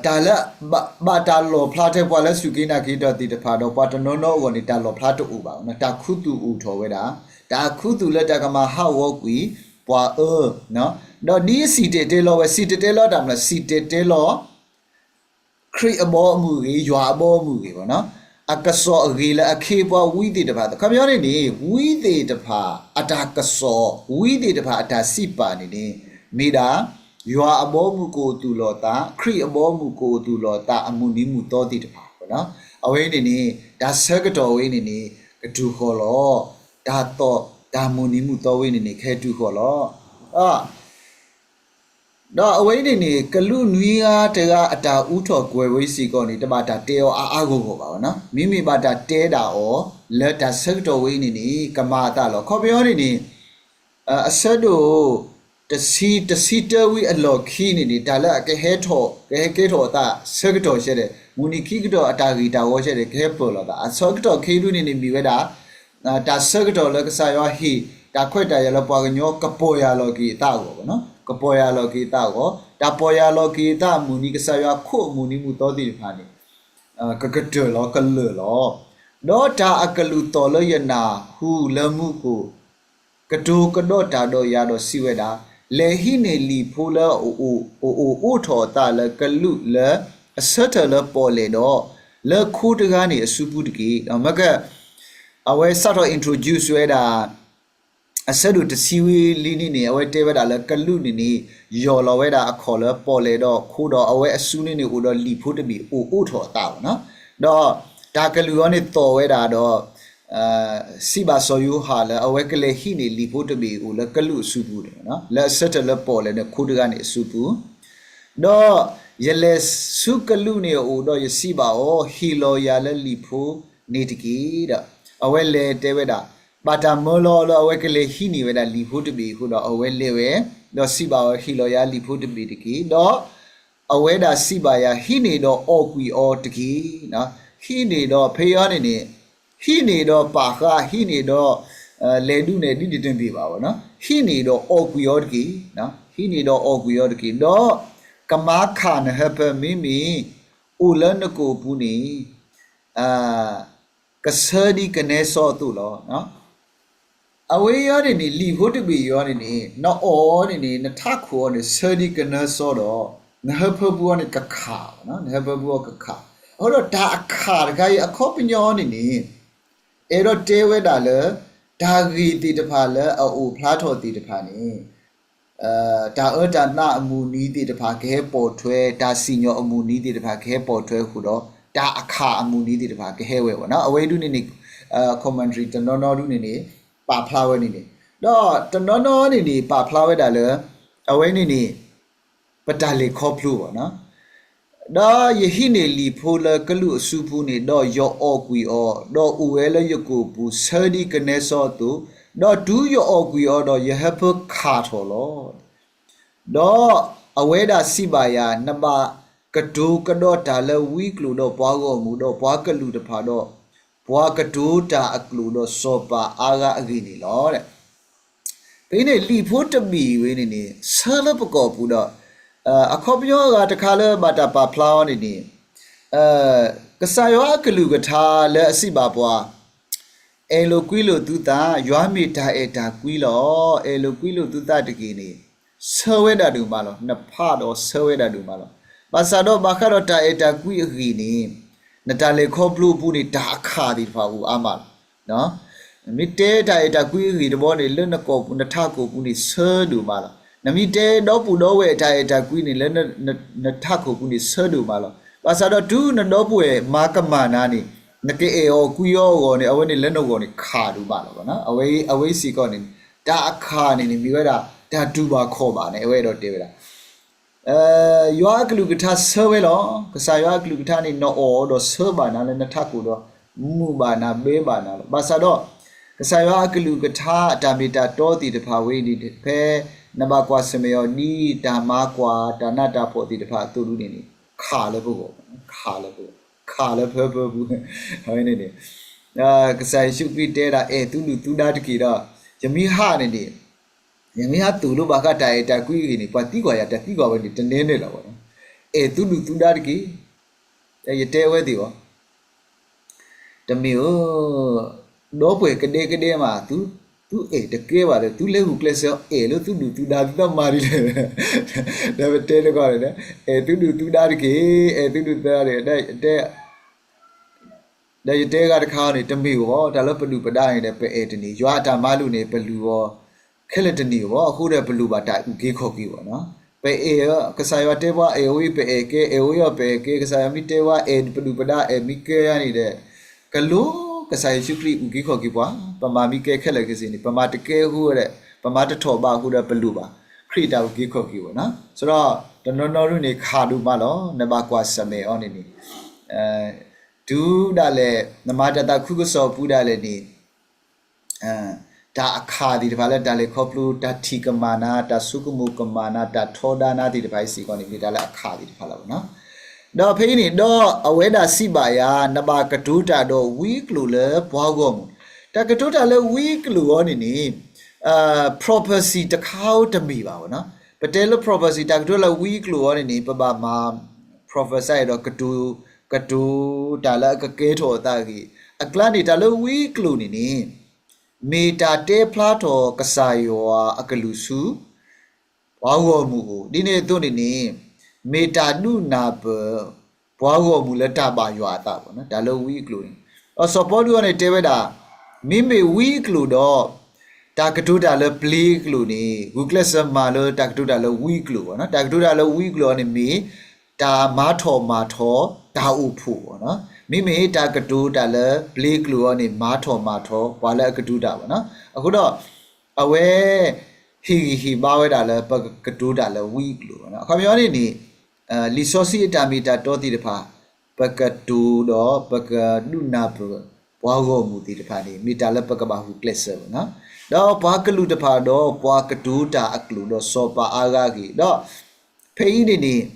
တၢ်လၢ ဘၣ်တၢ်လီၣ်ဖျါထဲပှၤလၢစူၢ်က့ၤနာ်က့ၤတၢ်သ့ၣ်တဖၣ်ဒီး ပှၤတနီၤနီၤအဂီၢ်န့ၣ် တၢ်လီၣ်ဖျါတအိၣ်ဘၣ်, တၢ်ခူသူၣ်အိၣ်ထီၣ်ဝဲဒၣ်, တၢ်ခူသူၣ်လၢတၢ်ကမၤဟးဂီၤကွံာ်ပှၤအၢ, ဒီးဒ်စံၣ်တဲၤတဲလီၤဝဲ, စံၣ်တဲၤတဲလီၤတၢ်မနုၤလဲၣ်, စံၣ်တဲၤတဲလီၤ ခရံာ်အဘီအမုၢ်ဂ့ၤ, ယွၤအဘီအမုၢ်ဂ့ၤဘၣ်န့ၣ်, အကစီၣ်အဂ့ၤလၢအခ့အပှၤဝံသ့ၣ်တဖၣ်, အခီပညီန့ၣ်န့ၣ် ဝံသ့ၣ်တဖၣ်အတၢ်ကစီၣ်, ဝံသ့ၣ်တဖၣ်အတၢ်စံးပာ်န့ၣ်န့ၣ် မ့ၢ်ဒၣ် ယွၤအဘီအမုၢ်ကအိၣ်သူၣ်လီၤသး, ခရံာ်အဘီအမုၢ်ကအိၣ်သူၣ်လီၤသးအမုၢ်နံၤမုၢ်သီသ့ၣ်တဖၣ်, အဝဲအံၤန့ၣ်န့ၣ် တၢ်ဆၢကတီၢ်ဝဲအံၤန့ၣ်န့ၣ် ကတုၤဃီၤလီၤ. တၢ်သီၣ်တၢ်မုၢ်နံၤမုၢ်သီဝဲအံၤန့ၣ်န့ၣ် ကဟဲတုၤဃီၤလီၤ. ဒီးအဝဲအံၤန့ၣ်န့ၣ် ကလူးနွံဂၤတဂၤအတၢ်အူထီၣ်ကွဲၤဝဲစ့ၢ်ကီးန့ၣ် တဘၣ်တၢ်တဲအီၤအါအါဂီၢ်ဂီၢ်ဘၣ်ဝဲနီၤ. မ့မ့ၢ်ဘၣ်တၢ်တဲဒၣ်အီၤ လၢတၢ်ဆၢကတီၢ်ဝဲအံၤန့ၣ်န့ၣ် ကမၤအသးလီၤ. ခီပညီန့ၣ်န့ၣ် အဆၢဒိၣ်တဆံ တဆံတၢဝံၤအလီၢ်ခံန့ၣ်န့ၣ် တၢ်လၢအကဟဲထီၣ် ကဟဲကဲထီၣ်အသးဆၢကတီၢ်ဆဲးဒီး မုၢ်နံၤခံကတီၢ်အတၢ်ဂ့ၢ်တၢ်ဝီဆဲးဒီး ကဟဲပၢၢ်လိာ်သး အဆၢကတီၢ်ခံဒုန့ၣ်န့ၣ် မ့ၢ်ဝဲဒၣ် တၢ်ဆၢကတီၢ်လၢကစၢ်ယွၤဟ့ၣ် တၢ်ခွဲးတၢ်ယာ်လၢပှၤကညီကပီၢ်ယၢ်လီၤက့ၤအသးအဂီၢ်, ကပီၢ်ယၢ်လီၤက့ၤအသးအဂီၢ်, တၢ်ပီၢ်ယၢ်လီၤက့ၤအသးအမုၢ်နံၤ ကစၢ်ယွၤခိၣ်အမုၢ်နံၤမုၢ်သီသ့ၣ်တဖၣ်န့ၣ် ကကတၢၢ်လီၤကလၢာ်လီၤ. ဒီးတၢ်အကလူးသီၣ်လၢယနၢ်ဟူလၢမူခိၣ် ကတိၤကဒီးတၢ်ဒီးယၤဒီးစံးဝဲဒၣ်, လဲၤဟံးန့ၢ်လံာ်ဖိလၢအအိၣ်အိၣ်အိၣ်ထီၣ်အသးလၢကလူးလၢအဆၢထၢၣ်လၢပီၣ်လဲၣ်ဒီး လၢခိတဂၤန့ၣ်အစုပူၤတက့ၢ်. မ့ၢ်က အဝဲစးထီၣ် introduce ဝဲဒၣ် အဆၢဒိၣ်တဆံဝံၤလံန့ၣ်န့ၣ် အဝဲတဲဝဲဒၣ်လၢကလူးန့ၣ်န့ၣ် ယီၢ်လီၤဝဲဒၣ်အခီၣ်လၢပီၣ်လဲၣ်ဒီးခိဒီး အဝဲအစုန့ၣ်န့ၣ်အိၣ်ဒီးလံာ်ဖိတဘ့ၣ်အိၣ်အိၣ်ထီၣ်အသးဘၣ်နီၤ. ဒီးတၢ်ကလုၢ်အံၤန့ၣ်သီၣ်ဝဲဒၣ်ဒီး စံးဘၣ်စီၤယိၤဟၣ်လၢအဝဲကလဲၤဟံးန့ၢ်လံာ်ဖိတဘ့ၣ်အိၣ်လၢကလူးအစုပူၤန့ၣ်, လၢအဆၢထၢၣ်လၢပီၣ်လဲၣ်ဒီးခိတဂၤန့ၣ်အစုပူၤ ဒီးယလဲၤဆူကလူးန့ၣ်အအိၣ်ဒီးယစံးဘၣ်အီၤ, ဟ့ၣ်လီၤယၤလၢလံာ်ဖိန့ၣ်တက့ၢ်. ဒီးအဝဲလဲၤတဲဝဲဒၣ်, ဘၣ်တၢ်မၢလီၤလၢအဝဲကလဲၤဟံးန့ၢ်ဝဲဒၣ်လံာ်ဖိတဘ့ၣ်အဃိဒီး အဝဲလဲၤဝဲ, ဒီးစံးဘၣ်အီၤ, ဟ့ၣ်လီၤယၤလံာ်ဖိတဘ့ၣ်တက့ၢ်. ဒီးအဝဲဒၣ်စံးဘၣ်ယၤ, ဟံးန့ၢ်ဒီးအီၣ်ကွံာ်အီၤတက့ၢ်. ဟံးန့ၢ်ဒီးဖဲအံၤန့ၣ်န့ၣ် ဟံးန့ၢ်ဒီးပာ်ဃာ်, ဟံးန့ၢ်ဒီး လဲၤဒုးနဲၣ်ဒ်န့ၣ်တမ့ၢ်ဘၣ်ဝဲနီၤ, ဟံးန့ၢ်ဒီးအီၣ်ကွံာ်အီၤတက့ၢ်. ဟံးန့ၢ်ဒီးအီၣ်ကွံာ်အီၤတက့ၢ်. ဒီးကမၤခၣ်နဟၢဖၢမ့မ့ၢ် အိၣ်လၢနကိာ်ပူၤန့ၣ် ကဆၢဒ်ကနဲစီအသိးလီၤ. အဝဲအံၤန့ၣ်န့ၣ် လံာ်ဖိတဘ့ၣ်အံၤန့ၣ်န့ၣ် နအီၣ်အီၤန့ၣ်န့ၣ် နထးခိၣ်အီၤန့ၣ် ဆၢဒ်ကနဲစီဒီး နဟၢဖၢပူၤအီၤန့ၣ်ကခၣ်, နဟၢဖၢပူၤအီၤကခၣ်. အဃိဒီးတၢ်အခၣ်တခါအံၤအခီပညီန့ၣ်န့ၣ် အဲၣ်ဒိးတဲဝဲဒၣ်လၢ တၢ်ဂ့ၢ်သ့ၣ်တဖၣ်လၢအအိၣ်ဖျါထီၣ်သ့ၣ်တဖၣ်န့ၣ် တၢ်အၢတၢ်သီအမုၢ်နံၤသ့ၣ်တဖၣ်ကဟဲပိာ်ထွဲ, တၢ်စံၣ်ညီၣ်အမုၢ်နံၤသ့ၣ်တဖၣ်ကဟဲပိာ်ထွဲအဃိဒီး တၢ်အခၣ်အမုၢ်နံၤသ့ၣ်တဖၣ်ကဟဲဝဲဝဲနီၤ. အဝဲဒုန့ၣ်န့ၣ် commentary တနီၤနီၤဒုန့ၣ်န့ၣ် ပာ်ဖျါဝဲန့ၣ်န့ၣ်, ဒီးတနီၤနီၤန့ၣ်န့ၣ် ပာ်ဖျါဝဲဒၣ်လၢ အဝဲန့ၣ်န့ၣ် ပတၢ်လဲၤခီဖျိဘၣ်နီၤ. ဒီးယဟံးန့ၢ်လံာ်ဖိလၢကလူးအစုပူၤန့ၣ်, ဒီးယအီၣ်ကွံာ်အီၤ, ဒီးအိၣ်ဝဲလၢယကိာ်ပူၤ ဆၢဒ်ကနဲစီအသိး, ဒီးတုၤယအီၣ်ကွံာ်အီၤဒီး ယဟၢဖၢခၣ်ထီၣ်လီၤ. ဒီးအဝဲဒၣ်စံးဘၣ်ယၤ, နဘၣ်ကတိၤကဒီးတၢ်လၢဝံကျိာ်ဒီးပှၤဂီၢ်မုၢ်ဒီးပှၤကလုာ်တဖၣ်ဒီး ပှၤကတိၤတၢ်အကျိာ်ဒီးစီၤပၤအါဂၤအဂ့ၢ်န့ၣ်လီၤ. ဖဲန့ၣ်လံာ်ဖိတဘ့ၣ်ဝဲန့ၣ်န့ၣ် ဆၢလၢပကီၢ်ပူၤဒီး အခီပညီအဂၤတခါလၢဘၣ်တၢ်ပာ်ဖျါအီၤန့ၣ်န့ၣ် ကစၢ်ယွၤအကလုၢ်ကထါလၢအစံးဘၣ်ပှၤ အဲၣ်လိာ်ကွံလိာ်သုသး, ယွၤမ့ၢ်တၢ်အဲၣ်တၢ်ကွံလီၤ. အဲၣ်လိာ်ကွံလိာ်သုသးတက့ၢ်န့ၣ် ဆၢဝဲဒၣ်ဒိၣ်မးလီၤ. နဖးဒီးဆၢဝဲဒၣ်ဒိၣ်မးလီၤ. ဘၣ်ဆၣ်ဒီးဘၣ်ဃးဒီးတၢ်အဲၣ်တၢ်ကွံအဂ့ၢ်န့ၣ် နတၢ်လဲၤခီဖျိအပူၤန့ၣ် တၢ်အခၣ်သ့ၣ်တဖၣ်အိၣ်အါမးလီၤ. မ့ၢ်တဲတၢ်အဲၣ်တၢ်ကွံအဂ့ၢ်တဘီန့ၣ် လၢနထးခိၣ်ပူၤန့ၣ် ဆၢဒိၣ်မးလီၤ. နမ့ၢ်တဲဒီပုၢ်ဒီဝဲၢ်တၢ်အဲၣ်တၢ်ကွံန့ၣ် လၢနထးခိၣ်ပူၤန့ၣ် ဆၢဒိၣ်မးလီၤ. ဘၣ်ဆၣ်ဒီးတုၤနဒီပုၢ်ဝဲၢ်မၤကမၣ်နၤန့ၣ် နကအဲၣ်အီၤကွံအီၤအဂီၢ်န့ၣ် အဝဲန့ၣ်လၢနဂီၢ်န့ၣ် ခၣ်ဒိၣ်မးလီၤ. အဝဲအံၤစ့ၢ်ကီးန့ၣ် တၢ်အခၣ်န့ၣ်န့ၣ် မ့ၢ်ဝဲဒၣ် တၢ်တူၢ်ဘၣ်ခီၣ်ဘၣ်န့ၣ် အဝဲအဲၣ်ဒိးတဲဝဲဒၣ် ယွၤအကလုၢ်ကထါဆၢဝဲလီၤ. ကစၢ်ယွၤအကလုၢ်ကထါန့ၣ် နအီၣ်အီၤဒီးဆၢဘၣ်နၤလၢနထးခိၣ်ဒီး မုာ်ဘၣ်နၤဘဲဘၣ်နၤလီၤ. ဘၣ်ဆၣ်ဒီး ကစၢ်ယွၤအကလုၢ်ကထါအတၢ်မ့ၢ်တၢ်တီသ့ၣ်တဖၣ်ဝဲအံၤန့ၣ် ဖဲနဘၣ်ကွၢ်ဆၢၣ်မဲာ်အီၤဒ်တၢ်မၤကွၢ်တၢ်နးတၢ်ဖှီၣ်သ့ၣ်တဖၣ်အသိးဒ်န့ၣ်န့ၣ် ခၣ်လၢပဂီၢ်, ခၣ်လၢပဂီၢ်, ခၣ်လၢဖၢဖၢပူၤ အဝဲန့ၣ်န့ၣ် ကစၢ်ယ့ၣ်ၡူးခရံာ်တဲဒၣ် အဲၣ်သုဒုၣ်သုဒါတက့ၢ်ဒီး ယမ့ၢ်ဟးန့ၣ်န့ၣ် ယမ့ၢ်ဟးသိၣ်လိဘၣ်ဃးတၢ်အဲၣ်တၢ်ကွံအဂ့ၢ်န့ၣ် ပှၤသံကွၢ်ယၤတၢ်သံကွၢ်ဝဲန့ၣ် တန့ၢ်န့ၣ်လီၤ. အဲၣ်သုဒုၣ်သုဒါတက့ၢ်. ယတဲဝဲသ့ၣ်ဘၣ် တမ့ၢ်ဧၢ, ဒီပုၢ်ဝဲၢ်ကဒဲကဒဲမး သုအဲၣ်တကဲဘၣ်ဒီး သုလဲၤဂုာ်ကျဲးစၢးအဲၣ်လၢသုဒုၣ်သုဒါသုသးမၤဒ်လဲၣ်. ဒီးပတဲတကီၢ်န့ၣ် အဲၣ်သုဒုၣ်သုဒါတက့ၢ်, အဲၣ်သုဒုၣ်သုဒါတက့ၢ်. ဒီးယတဲအဂၤတခါန့ၣ် တမ့ၢ်ဧိၤဘၣ်, တၢ်လၢပဒုၣ်ပဒါန့ၣ်ဒီး ပအဲၣ်တန့ၢ်, ယွၤအတၢ်မၤလိာ်န့ၣ် ပလုၢ်အီၤခဲလၢာ်တန့ၢ်ဧိၤဘၣ်. အဃိဒီးပလိၣ်ဘၣ်တၢ်အုၣ်က့ၤခီၣ်က့ၤဘၣ်နီၤ. ပအဲၣ်, ကစၢ်ယွၤတဲပှၤအဲၣ်ဝဲ ပအဲၣ်ကဲ, အဲၣ်ဝဲအီၤ ပအဲၣ်ကဲ. ကစၢ်ယွၤမ့ၢ်တဲပှၤအဲၣ်ပဒုၣ်ပဒါ အဲၣ်မ့ၢ်ကဲယၤန့ၣ်ဒီး ကလိၤကစၢ်ယ့ၣ်ၡူးခရံာ်အုၣ်က့ၤခီၣ်က့ၤပှၤ, ပမၤမ့ၢ်ကဲခဲလၢာ်ခဲဆ့န့ၣ် ပမၤတကဲအဃိဒီး ပမၤတထီၣ်ဘးအဃိဒီးပလိၣ်ဘၣ်. ခရံာ်တၢ်အုၣ်က့ၤခီၣ်က့ၤဝဲနီၤ. ဆိုတော့ တနီၤနီၤဒုန့ၣ် ခးဒိၣ်မးလီၤ. နဘၣ်ကွၢ်ဆၢၣ်မဲာ်အီၤန့ၣ်န့ၣ် တုၤဒၣ်လဲာ် နမၤတၢ်သးခုကစီၣ်အပူၤဒၣ်လဲာ်န့ၣ် တၢ်အခးသ့ၣ်တဖၣ်လၢတၢ်လဲၤခီဖျိ တၢ်ထံၣ်ကမၣ်နၤ, တၢ်ဆိကမိၣ်ကမၣ်နၤ, တၢ်ထီဒါနၤသ့ၣ်တဖၣ်အံၤစ့ၢ်ကီးန့ၣ် မ့ၢ်တၢ်လၢအခးသ့ၣ်တဖၣ်လီၤနီၤ. ဒီးဖဲအံၤန့ၣ် ဒီးအဝဲဒၣ်စံးဘၣ်ယၤ, နဘၣ်ကတိၤတၢ်ဒီးဝံအကျိာ်လၢပှၤဂီၢ်မုၢ်, တၢ်ကတိၤတၢ်လၢဝံအကျိာ်အီၤန့ၣ်န့ၣ် prophecy တခါဧိၤတမ့ၢ်ဘၣ်နီၤ. ပတဲလၢ prophecy တၢ်ကတိၤလၢဝံအကျိာ်အီၤန့ၣ်န့ၣ် ပဘၣ်မၤ prophecy ဒီး ကတိၤတၢ်လၢအကကဲထီၣ်အသးအဂ့ၢ်, အကျါန့ၣ် တၢ်လၢဝံအကျိာ်န့ၣ်န့ၣ် မ့ၢ်တၢ်တဲဖျါထီၣ်ကစၢ်ယွၤအကလုၢ်ဆူ ပှၤဂီၢ်မုၢ်အအိၣ်, ဒ်န့ၣ်အသိးန့ၣ်န့ၣ် မ့ၢ်တၢ်ဒုးနၢ်ပၢၢ် ပှၤဂီၢ်မုၢ်လၢတၢ်ဘၣ်ယွၤအသးဘၣ်နီၤ, တၢ်လၢဝံအကျိာ်န့ၣ်. ဒီးစီၤပီလူးအီၤန့ၣ်တဲဝဲဒၣ်, မ့မ့ၢ်ဝံအကျိာ်ဒီး တၢ်ကတိၤတၢ်လၢပျ့ၤအကျိာ်န့ၣ် ဂုာ်ကျဲးစၢးမၤလၢတၢ်ကတိၤတၢ်လၢဝံအကျိာ်ဘၣ်နီၤ. တၢ်ကတိၤတၢ်လၢဝံအကျိာ်အီၤန့ၣ်မ့ၢ် တၢ်မၤထီၣ်မၤထီတၢ်အိၣ်ဖှိၣ်ဘၣ်နီၤ. မ့မ့ၢ်တၢ်ကတိၤတၢ်လၢပျ့ၤအကျိာ်အီၤန့ၣ် မၤထီၣ်မၤထီပှၤလၢအကတိၤတၢ်ဘၣ်နီၤ. အဃိဒီး အဝဲ ဟ့ၣ်ဂံၢ်ဟ့ၣ်ဘါဝဲဒၣ်လၢပကကတိၤတၢ်လၢဝံအကျိာ်ဘၣ်နီၤ. အခီပညီန့ၣ်န့ၣ် လံာ်စီဆှံအတၢ်မ့ၢ်တၢ်တီသ့ၣ်တဖၣ် ပကတိၤဒီးပကဒုးနၢ်ပၢၢ်ပှၤဂီၢ်မုၢ်သ့ၣ်တဖၣ်န့ၣ် မ့ၢ်တၢ်လၢပကဘၣ်ဂုာ်ကျဲးစၢးဘၣ်နီၤ. ဒီးပှၤကလုာ်တဖၣ်ဒီးပှၤကတိၤတၢ်အကျိာ်ဒီးစီၤပၤအါဂၤအဂ့ၢ်, ဒီးဖဲအံၤန့ၣ်န့ၣ်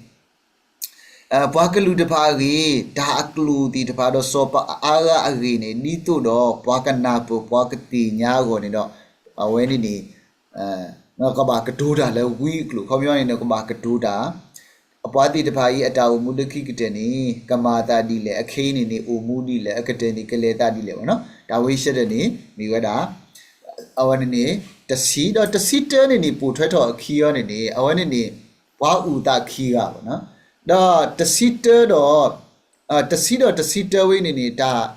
ပှၤကလုာ်တဖၣ်အဂ့ၢ် တၢ်အကျိာ်သ့ၣ်တဖၣ်ဒီးစီၤပၤအါဂၤအဂ့ၢ်န့ၣ် ဒ်သိးဒီးပှၤကနၢ်ပၢၢ်ပှၤကသ့ၣ်ညါအဂီၢ်န့ၣ်ဒီး အဝဲန့ၣ်န့ၣ် ကဘၣ်ကတိၤတၢ်လၢဝံအကျိာ်, ခီပညီန့ၣ် နကဘၣ်ကတိၤတၢ်, အပှၤသ့ၣ်တဖၣ်အံၤအတၢ်အိၣ်မူလၢခံကတၢၢ်န့ၣ် ကမၤအသးဒ်လဲၣ်, အခဲအံၤန့ၣ်န့ၣ် အိၣ်မူဒ်လဲၣ်, အကတၢၢ်န့ၣ် ကလဲၤသးဒ်လဲၣ်ဘၣ်နီၤ. တၢ်ဝဲဆၢထၢၣ်န့ၣ် မ့ၢ်ဝဲဒၣ် အဝဲန့ၣ်န့ၣ် တဆံ, ဒီးတဆံတၢန့ၣ်န့ၣ် ပိာ်ထွဲထီၣ်အခံအီၤန့ၣ်န့ၣ် အဝဲန့ၣ်န့ၣ် ပှၤအိၣ်သးခံဂၤဘၣ်နီၤ. ဒီးတဆံတၢဒီး တဆံဒီးတဆံတၢဝဲန့ၣ်န့ၣ် တၢ်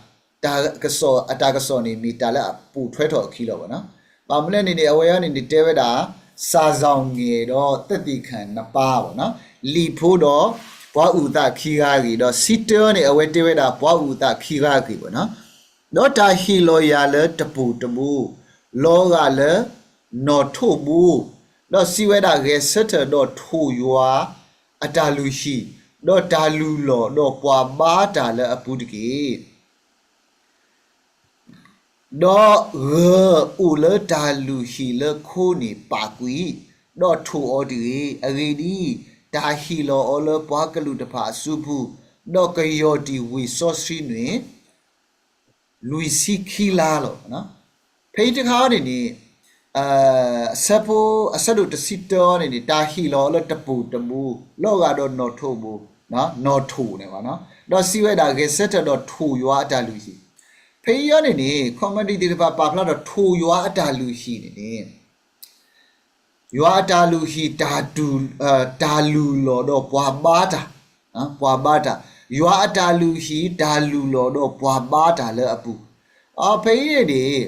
တၢ်ကစီၣ် အတၢ်ကစီၣ်န့ၣ် မ့ၢ်တၢ်လၢအပိာ်ထွဲထီၣ်အခံလီၤဘၣ်နီၤ. ဘၣ်မနုၤလဲၣ်န့ၣ်န့ၣ် အဝဲအံၤန့ၣ်န့ၣ် တဲဝဲဒၣ် စၤစီၤငဲၤဒီးသ့ၣ်သ့ၣ်ခၣ်နပၢ်ဘၣ်နီၤ, လံာ်ဖိဒီးပှၤအိၣ်သးခံဂၤအဂ့ၢ်, ဒီးဆံတၢန့ၣ် အဝဲတဲဝဲဒၣ်ပှၤအိၣ်သးခံဂၤအဂ့ၢ်ဘၣ်နီၤ. ဒီးတၢ်ဟ့ၣ်လီၤယၤလၢတပိာ်တဘိ, လီၤဂာ်လၢနီၣ်ထိးဘိ, ဒီးစံးဝဲဒၣ် ဂဲၤဆၢထၢၣ်ဒီးထိၣ်ယွၤအတၢ်လုၢ်ဟံၣ်, ဒီးတၢ်လုၢ်လီၢ်, ဒီးပှၤဘါတၢ်လၢအပူၤတက့ၢ်. ဒီးဂၢၢ်အိၣ်လၢတၢ်လုၢ်ဟံၣ်လၢခိန့ၣ်ပာ်ကွံာ်, ဒီးထိၣ်အီၤတဂ့ၤ. အဂ့ၢ်ဒ်အံၤ, တၢ်ဟ့ၣ်လီၤအီၤလၢပှၤကလုာ်တဖၣ်အစုပူၤ, ဒီးကယီၢ်တံၢ်ဝ့ၢ်စီဆှံန့ၣ် လွံၢ်ဆံခံလါလီၤ. ဖဲအံၤတခါအံၤန့ၣ်န့ၣ် အဆၢဖိ အဆၢဒိၣ်တဆံတၢအံၤန့ၣ်န့ၣ် တၢ်ဟ့ၣ်လီၤအီၤလၢတပိာ်တဘိ, လီၤဂာ်ဒီးနီၣ်ထိးဘိ, နီၣ်ထိးန့ၣ်ဘၣ်နီၤ, ဒီးစံးဝဲဒၣ် ဂဲၤဆၢထၢၣ်ဒီးထိၣ်ယွၤအတၢ်လုၢ်ဟံၣ်. ဖဲအံၤအံၤန့ၣ်န့ၣ် ခီမဒံသ့ၣ်တဖၣ်ပာ်ဖျါဒီးထိၣ်ယွၤအတၢ်လုၢ်ဟံၣ်န့ၣ်န့ၣ် ယွၤအတၢ်လုၢ်ဟံၣ် တၢ်တူၢ် တၢ်လုၢ်လီၢ်ဒီးပှၤဘါတၢ်, ပှၤဘါတၢ်, ယွၤအတၢ်လုၢ်ဟံၣ် တၢ်လုၢ်လီၢ်ဒီးပှၤဘါတၢ်လၢအပူၤ. အဖဲအံၤန့ၣ်န့ၣ်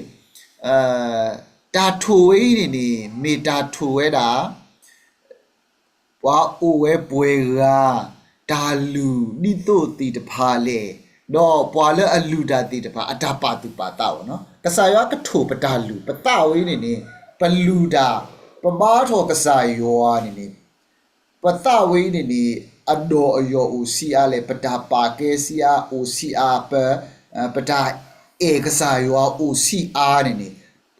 တၢ်ထိၣ်ဝဲအံၤန့ၣ်န့ၣ် မ့ၢ်တၢ်ထိၣ်ဝဲဒၣ် ပှၤအိၣ်ဝဲပှဲၤဂၤ တၢ်လုၢ်ဒ်သိးသ့ၣ်တဖၣ်လဲၣ်, ဒီးပှၤလၢအလုၢ်တၢ်သ့ၣ်တဖၣ် အတၢ်ပာ်သူၣ်ပာ်သးဘၣ်နီၤ. ကစၢ်ယွၤကထိၣ်ပတၢ်လုၢ်, ပသးဝဲအံၤန့ၣ်န့ၣ် ပလုၢ်တၢ်, ပဘါထီၣ်ကစၢ်ယွၤန့ၣ်န့ၣ် ပသးဝဲအံၤန့ၣ်န့ၣ် အဒီးအယီၢ်အိၣ်ဆံးအါလဲၣ်, ပတၢ်ပာ်ကဲဆံးအါအိၣ်ဆံးအါ, ပ ပတၢ်အဲၣ်ကစၢ်ယွၤအိၣ်ဆံးအါန့ၣ်န့ၣ်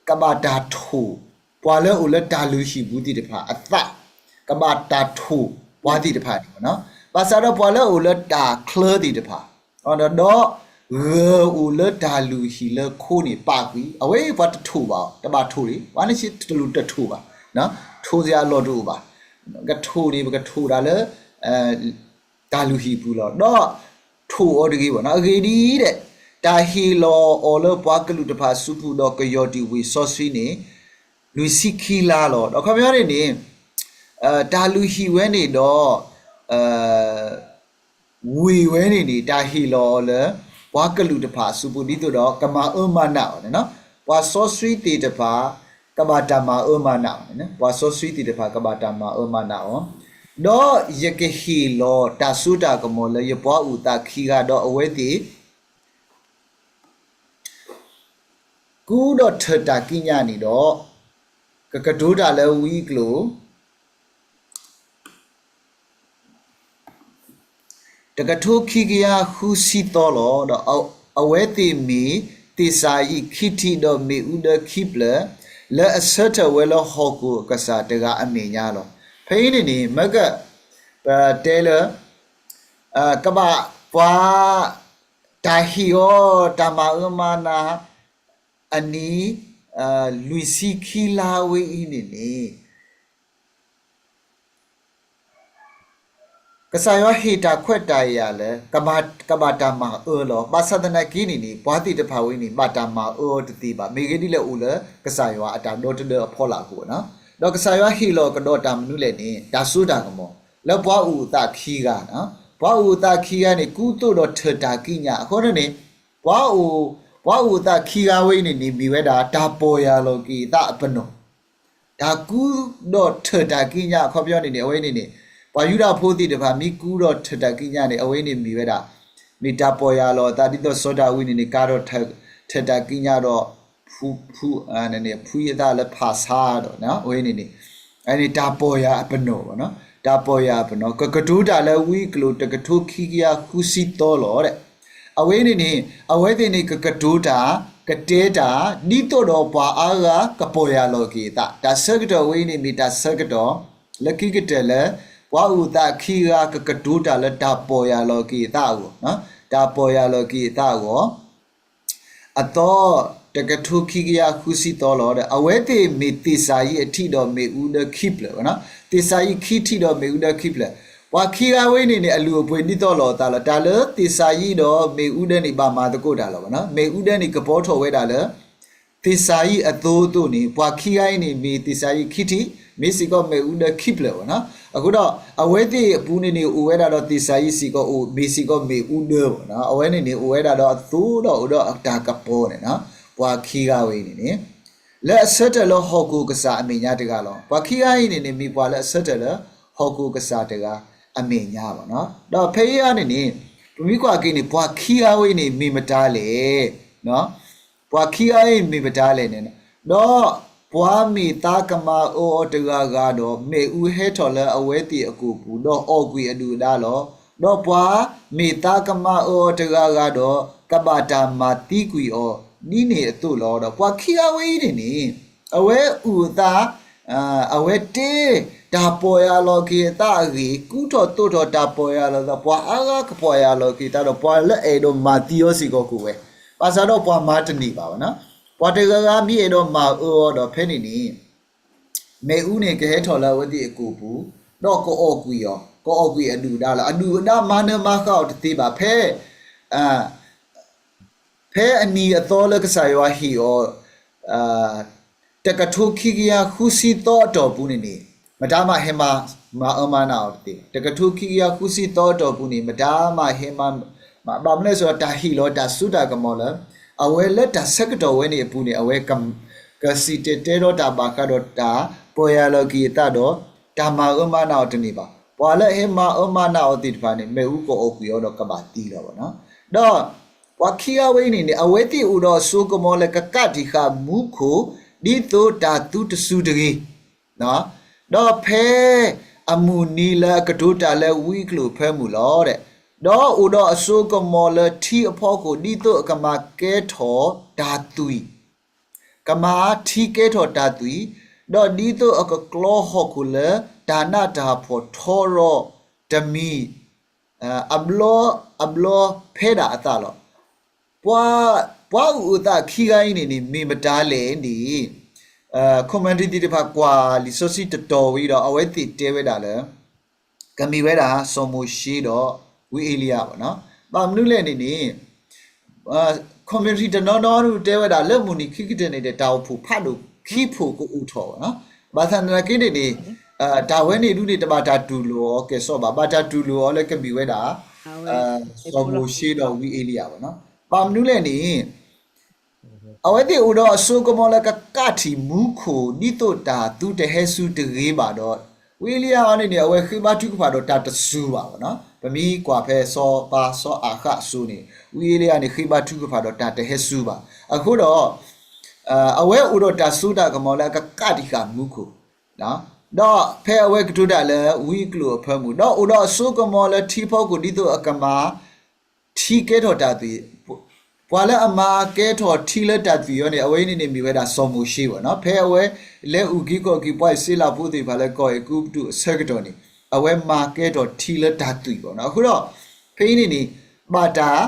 ကဘၣ်တၢ်ထိၣ် ပှၤလၢအအိၣ်လၢတၢ်လုၢ်ဟံၣ်ပူၤသ့ၣ်တဖၣ်အသး, ကဘၣ်တၢ်ထိၣ်ပှၤသ့ၣ်တဖၣ်န့ၣ်ဘၣ်နီၤ. ဘၣ်ဆၣ်ဒီးပှၤလၢအအိၣ်လၢတၢ်ချၢသ့ၣ်တဖၣ် ဒီး ဂၢၢ်အိၣ်လၢတၢ်လုၢ်ဟံၣ်လၢခိန့ၣ်ပာ်ကွံာ်, အဝဲအံၤပှၤတထိၣ်ဘၣ်, တဘၣ်ထိၣ်လံ, ပှၤန့ၣ်ဆံးတလူၤတထိၣ်ဘၣ်, ထိၣ်စ့ၢ်အလီၢ်တအိၣ်ဘၣ်. ကထိၣ်န့ၣ် ပကထိၣ်တၢ်လၢ တၢ်လုၢ်ဟံၣ်ပူၤလီၤ. ဒီးထိၣ်အီၤတဂ့ၤဘၣ်နီၤ. အဂ့ၢ်ဒ်အံၤ, တၢ်ဟ့ၣ်လီၤအီၤလၢပှၤကလုာ်တဖၣ်အစုပူၤ ဒီးကယီၢ်တံၢ်ဝ့ၢ်စီဆှံန့ၣ် လွံၢ်ဆံခံလါလီၤ. ဒီးခီပညီန့ၣ်န့ၣ် တၢ်လုၢ်ဟံၣ်ဝဲန့ၣ်ဒီး ဝ့ၢ်ဝဲန့ၣ်န့ၣ် တၢ်ဟ့ၣ်လီၤအီၤလၢ ပှၤကလုာ်တဖၣ်အစုပူၤ ဒ်သိးဒီး ကမၤအၢမၤနးအီၤန့ၣ်နီၤ. ပှၤစီဆှံသ့ၣ်တဖၣ် ကဘၣ်တၢ်မၤအၢမၤနးအီၤန့ၣ်, ပှၤစီဆှံသ့ၣ်တဖၣ် ကဘၣ်တၢ်မၤအၢမၤနးအီၤ, ဒီးယကဟ့ၣ်လီၤတၢ်စိတၢ်ကမီၤလၢယပှၤအိၣ်သးခံဂၤ ဒီးအဝဲသ့ၣ် ကူဒီးထၢၣ်တၢ်ကံးညာ်န့ၣ်ဒီး ကကတိၤတၢ်လၢဝံအကျိာ်, တကထိခံကယၤဃုဆံသီလီၤ. ဒီးအဝဲသ့ၣ်မ့ၢ်သ့ၣ်စၤယံးခံထံၣ်ဒီးမ့ၣ်အူဒၢခံဖျၢၣ် လၢအဆၢထၢၣ်ဝဲလၢဟီၣ်ခိၣ်အကစၢ်တဂၤအမဲာ်ညါလီၤ. ဖဲအံၤန့ၣ်န့ၣ် မ့ၢ်က ပတဲလၢ ကဘၣ်ပှၤ တၢ်ဟ့ၣ်အီၤတၢ်မၤအၢမၤနး အနံၣ် လွံၢ်ဆံခံလါဝဲအံၤန့ၣ်န့ၣ် ကစၢ်ယွၤဟ့ၣ်တၢ်ခွဲးတၢ်ယာ်လၢ ကဘၣ်တၢ်မၤအၢလီၤ. ဘၣ်ဆၣ်သနာ်က့န့ၣ်န့ၣ် ပှၤသ့ၣ်တဖၣ်ဝဲန့ၣ် ဘၣ်တၢ်မၤအၢအီၤတသ့ဘၣ်. မ့ၢ်ဂ့ၢ်ဒ်လဲၣ်အိၣ်လၢကစၢ်ယွၤအတၢ်ဒီတဒၢအဖီလာ်အဃိနီၤ. ဒီးကစၢ်ယွၤဟ့ၣ်လီၤကဒီးတၢ်မနုၤလဲၣ်န့ၣ် တၢ်စိတၢ်ကမီၤ လၢပှၤအိၣ်အသးခံဂၤနီၤ. ပှၤအိၣ်အသးခံဂၤန့ၣ် ကူသိးဒီးထၢၣ်တၢ်ကံးညာ်အဃိန့ၣ်န့ၣ် ပှၤအိၣ် ပှၤအိၣ်အသးခံဂၤဝဲအံၤန့ၣ်န့ၣ် မ့ၢ်ဝဲဒၣ်တၢ်ပီၢ်ယၢ်လီၤက့ၤအသးအပနီၣ် တၢ်ကူဒီးထၢၣ်တၢ်ကံးညာ်အခီပညီန့ၣ်န့ၣ် အဝဲန့ၣ်န့ၣ် ပှၤယူဒၤဖိသ့ၣ်တဖၣ် မ့ၢ်ကူဒီးထၢၣ်တၢ်ကံးညာ်န့ၣ် အဝဲန့ၣ်မ့ၢ်ဝဲဒၣ် မ့ၢ်တၢ်ပီၢ်ယၢ်လီၤအသး ဒ်သိးစီၤဒၤဝံးန့ၣ်န့ၣ် ကၤထီၣ်ထၢၣ်တၢ်ကံးညာ်ဒီး ဖု ဖု ဖုအသးလၢဖၣ်ဆါဒီး အဝဲန့ၣ်န့ၣ် အန့ၣ်တၢ်ပီၢ်ယၢ်အပနီၣ်ဘၣ်နီၤ, တၢ်ပီၢ်ယၢ်အပနီၣ် ကကတိၤတၢ်လၢဝံအကလိာ်တကထိခံကယၤဃုဆံသီလီၤဒီး အဝဲန့ၣ်န့ၣ် အဝဲသ့ၣ်န့ၣ် ကကတိၤတၢ် ကတဲတၢ် ဒ်သိးဒီးပှၤအါဂၤကပီၢ်ယၢ်လီၤက့ၤအသး, တၢ်ဆၢကတီၢ်ဝဲအံၤန့ၣ် မ့ၢ်တၢ်ဆၢကတီၢ် လၢခံကတၢၢ်လၢ ပှၤအိၣ်သးခံဂၤ ကကတိၤတၢ်လၢတၢ်ပီၢ်ယၢ်လီၤက့ၤအသးအဂီၢ်, တၢ်ပီၢ်ယၢ်လီၤက့ၤအသးအဂီၢ် အသီ တကထိခံကယၤဃုဆံသီလီၤဒီး အဝဲသ့ၣ်မ့ၢ်သ့ၣ်စၤယံးအထံၣ်ဒီးမ့ၣ်အူဒၢခံဖျၢၣ်နီၤ, သ့ၣ်စၤယံးခံထံၣ်ဒီးမ့ၣ်အူဒၢခံဖျၢၣ်, ပှၤခံဂၤဝဲအံၤန့ၣ်န့ၣ် အလုၢ်အပှ့ၤဒ်သိးလိာ်အသးလီၤ, တၢ်လၢသ့ၣ်စၤယံးဒီးမ့ၣ်အူဒၢန့ၣ် ဘၣ်မၤသကိးတၢ်လီၤနီၤ, မ့ၣ်အူဒၢန့ၣ်ကပီၤထီၣ်ဝဲဒၣ်လၢ သ့ၣ်စၤယံးအသိအသိးန့ၣ် ပှၤခံဂၤအံၤန့ၣ် မ့ၢ်သ့ၣ်စၤယံးခံထံၣ် မ့ၢ်စ့ၢ်ကီးမ့ၣ်အူဒၢခံဖျၢၣ်ဘၣ်နီၤ, အဃိဒီး အဝဲသ့ၣ်အပူၤန့ၣ်န့ၣ် အိၣ်ဝဲဒၣ်ဒီးသ့ၣ်စၤယံးစ့ၢ်ကီးအိၣ် မ့ၢ်စ့ၢ်ကီးမ့ၣ်အူဒၢဘၣ်နီၤ, အဝဲန့ၣ်န့ၣ် အိၣ်ဝဲဒၣ်ဒီးအသိဒီးအိၣ်ဒီးအတၢ်ကပီၤန့ၣ်နီၤ, ပှၤခံဂၤဝဲအံၤန့ၣ်န့ၣ် လၢအဆၢထၢၣ်လၢဟီၣ်ခိၣ်ကစၢ်အမဲာ်ညါတဂၤလီၤ, ပှၤခံဂၤအံၤန့ၣ်န့ၣ် မ့ၢ်ပှၤလၢအဆၢထၢၣ်လၢဟီၣ်ခိၣ်ကစၢ်တဂၤအမဲာ်ညါဘၣ်နီၤ, ဒီးဖဲအံၤန့ၣ်န့ၣ် ပမ့ၢ်ကွၢ်က့ၤန့ၣ် ပှၤခံဂၤဝဲအံၤန့ၣ် မ့ၢ်မတၤလဲၣ် ပှၤခံဂၤအံၤမ့ၢ်မတၤလဲၣ်န့ၣ်, ဒီးပှၤမ့ၢ်သးကမၤအၢအီၤတဂၤဂၤဒီး မ့ၣ်အူဟဲထီၣ်လၢအဝဲသ့ၣ်အကိာ်ပူၤ ဒီးအီၣ်ကွံာ်အဒုၣ်အဒါလီၤ. ဒီးပှၤမ့ၢ်သးကမၤအၢအီၤတဂၤဂၤဒီး ကဘၣ်တၢ်မၤသံကွံာ်အီၤ ဒ်န့ၣ်အသိးလီၤ. ဒီးပှၤခံဂၤဝဲအံၤန့ၣ်န့ၣ် အဝဲအုၣ်အသး အဝဲတ့ တၢ်ပီၢ်ယၢ်လီၤက့ၤအသးအဂ့ၢ် ကူထီၣ်သိးထီၣ်တၢ်ပီၢ်ယၢ်လီၤသး ပှၤအါဂၤကပီၢ်ယၢ်လီၤက့ၤသးဒီး ပှၤလၢအအဲၣ်ဒိးမၤသံအီၤစ့ၢ်ကီးကအိၣ်ဝဲ, ဘၣ်ဆၣ်ဒီးပှၤမၤတန့ၢ်ဘၣ်ဘၣ်နီၤ, ပှၤတဂၤဂၤမ့ၢ်အဲၣ်ဒိးမၤအၢအီၤဒီးဖဲန့ၣ်န့ၣ် မ့ၣ်အူန့ၣ်ကဟဲထီၣ်လၢအဝဲသ့ၣ်အကိာ်ပူၤ, ဒီးကအီၣ်ကွံာ်အီၤ, ကအီၣ်ကွံာ်အဒုၣ်အဒါလီၤ. အဒုၣ်အဒါမၤနၢၤမၤဃၣ်အီၤတသ့ဘၣ် ဖဲ ဖဲအနံၤအသီလၢကစၢ်ယွၤဟ့ၣ်အီၤ တကထိခံကယၤဃုဆံသီအတီၢ်ပူၤန့ၣ်န့ၣ် မတၤမးဟဲမၤအၢမၤနးအီၤတသ့, တကထိခံကယၤဃုဆံသီအတီၢ်ပူၤန့ၣ် မတၤမးဟဲမၤ ဘၣ်မနုၤလဲၣ်ဆိုတော့ တၢ်ဟ့ၣ်လီၤတၢ်စိတၢ်ကမီၤလၢ အဝဲလၢတၢ်ဆၢကတီၢ်ဝဲန့ၣ်အပူၤန့ၣ် အဝဲ ကစံၣ်တဲၤတဲဒီးတၢ်ဘၣ်ဃးဒီးတၢ်ပီၢ်ယၢ်လီၤက့ၤအသးဒီး တၢ်မၤအၢမၤနးအီၤတန့ၢ်ဘၣ်. ပှၤလၢအဟဲမၤအၢမၤနးအီၤသ့ၣ်တဖၣ်န့ၣ် မ့ၣ်အူကအီၣ်ကွံာ်အီၤဒီးကဘၣ်သံလီၤဘၣ်နီၤ. ဒီးပှၤခံဂၤဝဲအံၤန့ၣ်န့ၣ် အဝဲသ့ၣ်အိၣ်ဒီးအစိကမီၤလၢကကးတံာ်ဃာ်မူခိၣ် ဒ်သိးတၢ်သုတစူၤတဂ့ၤ ဒီးဖဲအမုၢ်နံၤလၢအကတိၤတၢ်လၢဝံအကလိၣ်ဖၢမုၢ်လီၤ. ဒီးအိၣ်ဒီးအစိကမီၤလၢထံအဖီခိၣ် ဒ်သိးအကမၤကဲထီၣ်တၢ်သွံၣ်, ကမၤထံကဲထီၣ်တၢ်သွံၣ်, ဒီးဒ်သိးအကကျီဟီၣ်ခိၣ်လၢတၢ်နးတၢ်ဖှီၣ်ထီရီၤတမံၤ အဘျီ အဘျီဖဲဒၣ်အသးလီၤ. ပှၤ ပှၤအိၣ်အသးခံဂၤအံၤန့ၣ်န့ၣ် မ့ၢ်မတၤလဲၣ်န့ၣ် commentary သ့ၣ်တဖၣ်ကွၢ်လံာ်စီဆှံတတီၤဝံၤဒီး အဝဲသ့ၣ်တဲဝဲဒၣ်လၢ ကမ့ၢ်ဝဲဒၣ် စီၤမိၤၡ့ဒီးဝံအ့လံယၤဘၣ်နီၤ. ဘၣ်မနုၤလဲၣ်န့ၣ်န့ၣ် commentary တနီၤနီၤတဲဝဲဒၣ် လၢမုၢ်နံၤခံကတၢၢ်န့ၣ်ဒီး တၢ်အိၣ်ဖှိၣ်ဖးဒိၣ်ခံဖှိၣ်ကအိၣ်ထီၣ်ဘၣ်နီၤ. ဘၣ်ဆၣ်သနာ်က့န့ၣ်န့ၣ် တၢ်ဝဲန့ၣ်ဒုးန့ၣ် တဘၣ်တၢ်တူၢ်လိာ်အီၤကဲၣ်ဆိးဘၣ်, ဘၣ်တၢ်တူၢ်လိာ်အီၤလၢကမ့ၢ်ဝဲဒၣ် စီၤမိၤၡ့ဒီးဝံအ့လံယၤဘၣ်နီၤ. ဘၣ်မနုၤလဲၣ်န့ၣ် အဝဲသ့ၣ်အိၣ်ဒီးအစိကမီၤလၢကကးတံာ်မူခိၣ် ဒ်သိးတၢ်သုတဟဲစူၤတဂ့ၤဘၣ်ဒီး ဝံအ့လံယၤအံၤန့ၣ်န့ၣ် အဝဲဃ့ဘါထုကဖၣ်ဒီးတၢ်တစူၤဘၣ်ဘၣ်နီၤ. ပမ့ၢ်ကွၢ်ဖဲစီၤပၤစီၤအၤဃးအစိၤန့ၣ် ဝံအ့လံယၤန့ၣ် ဃ့ဘါထုကဖၣ်ဒီးတၢ်တဟဲစူၤဘၣ်. အဃိဒီး အဝဲအိၣ်ဒီးတၢ်စိတၢ်ကမီၤလၢအကကးတံာ်ဃာ်မူခိၣ် ဒီးဖဲအဝဲကတိၤတၢ်လၢဝံအကျိာ်အဖၢမုၢ်, ဒီးအိၣ်ဒီးအစိကမီၤလၢထံဖီခိၣ် ဒ်သိးအကမၤထံကဲထီၣ်တၢ်သွံၣ်, ပှၤလၢအမၤကဲထီၣ်ထံလၢတၢ်သွံၣ်အီၤန့ၣ် အဝဲအံၤန့ၣ်န့ၣ် မ့ၢ်ဝဲဒၣ်စီၤမိၤၡ့ဘၣ်နီၤ. ဖဲအဝဲလဲၤအုၣ်က့ၤခီၣ်က့ၤပှၤအံၣ်စရ့လးဖိသ့ၣ်တဖၣ်လၢကီၢ်အဲၤကူပတူးအဆၢကတီၢ်န့ၣ် အဝဲမၤကဲထီၣ်ထံလၢတၢ်သွံၣ်ဘၣ်နီၤ. အဃိဒီး ဖဲအံၤန့ၣ်န့ၣ် ဘၣ်တၢ်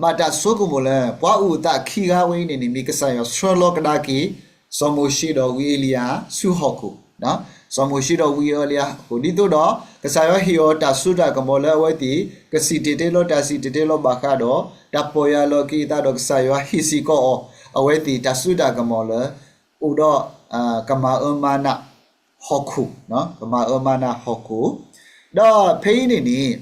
ဘၣ်တၢ်ဆိကမိၣ်လၢ ပှၤအိၣ်သးခံဂၤဝဲအံၤန့ၣ်န့ၣ် မ့ၢ်ကစၢ်ယွၤဆှၢလီၤကဒါက့ၤ စီၤမိၤၡ့ဒီးဝံအ့လံယၤ ဆူဟီၣ်ခိၣ်, စီၤမိၤၡ့ဒီးဝံအ့လံယၤဟီၣ်ခိၣ် ဒ်သိးဒီး ကစၢ်ယွၤဟ့ၣ်အီၤတၢ်စိတၢ်ကမီၤလၢအဝဲသ့ၣ် ကစံၣ်တဲၤတဲလီၤတၢ်စံၣ်တဲၤတဲလီၤဘၣ်ဃးဒီး တၢ်ပီၢ်ယၢ်လီၤက့ၤအသးဒီး ကစၢ်ယွၤဟ့ၣ်စ့ၢ်ကီးအီၤ အဝဲသ့ၣ်တၢ်စိတၢ်ကမီၤလၢ အိၣ်ဒီး ကမၤအၢမၤနးဟီၣ်ခိၣ်, ကမၤအၢမၤနးဟီၣ်ခိၣ်, ဒီးဖဲအံၤန့ၣ်န့ၣ် ဒီး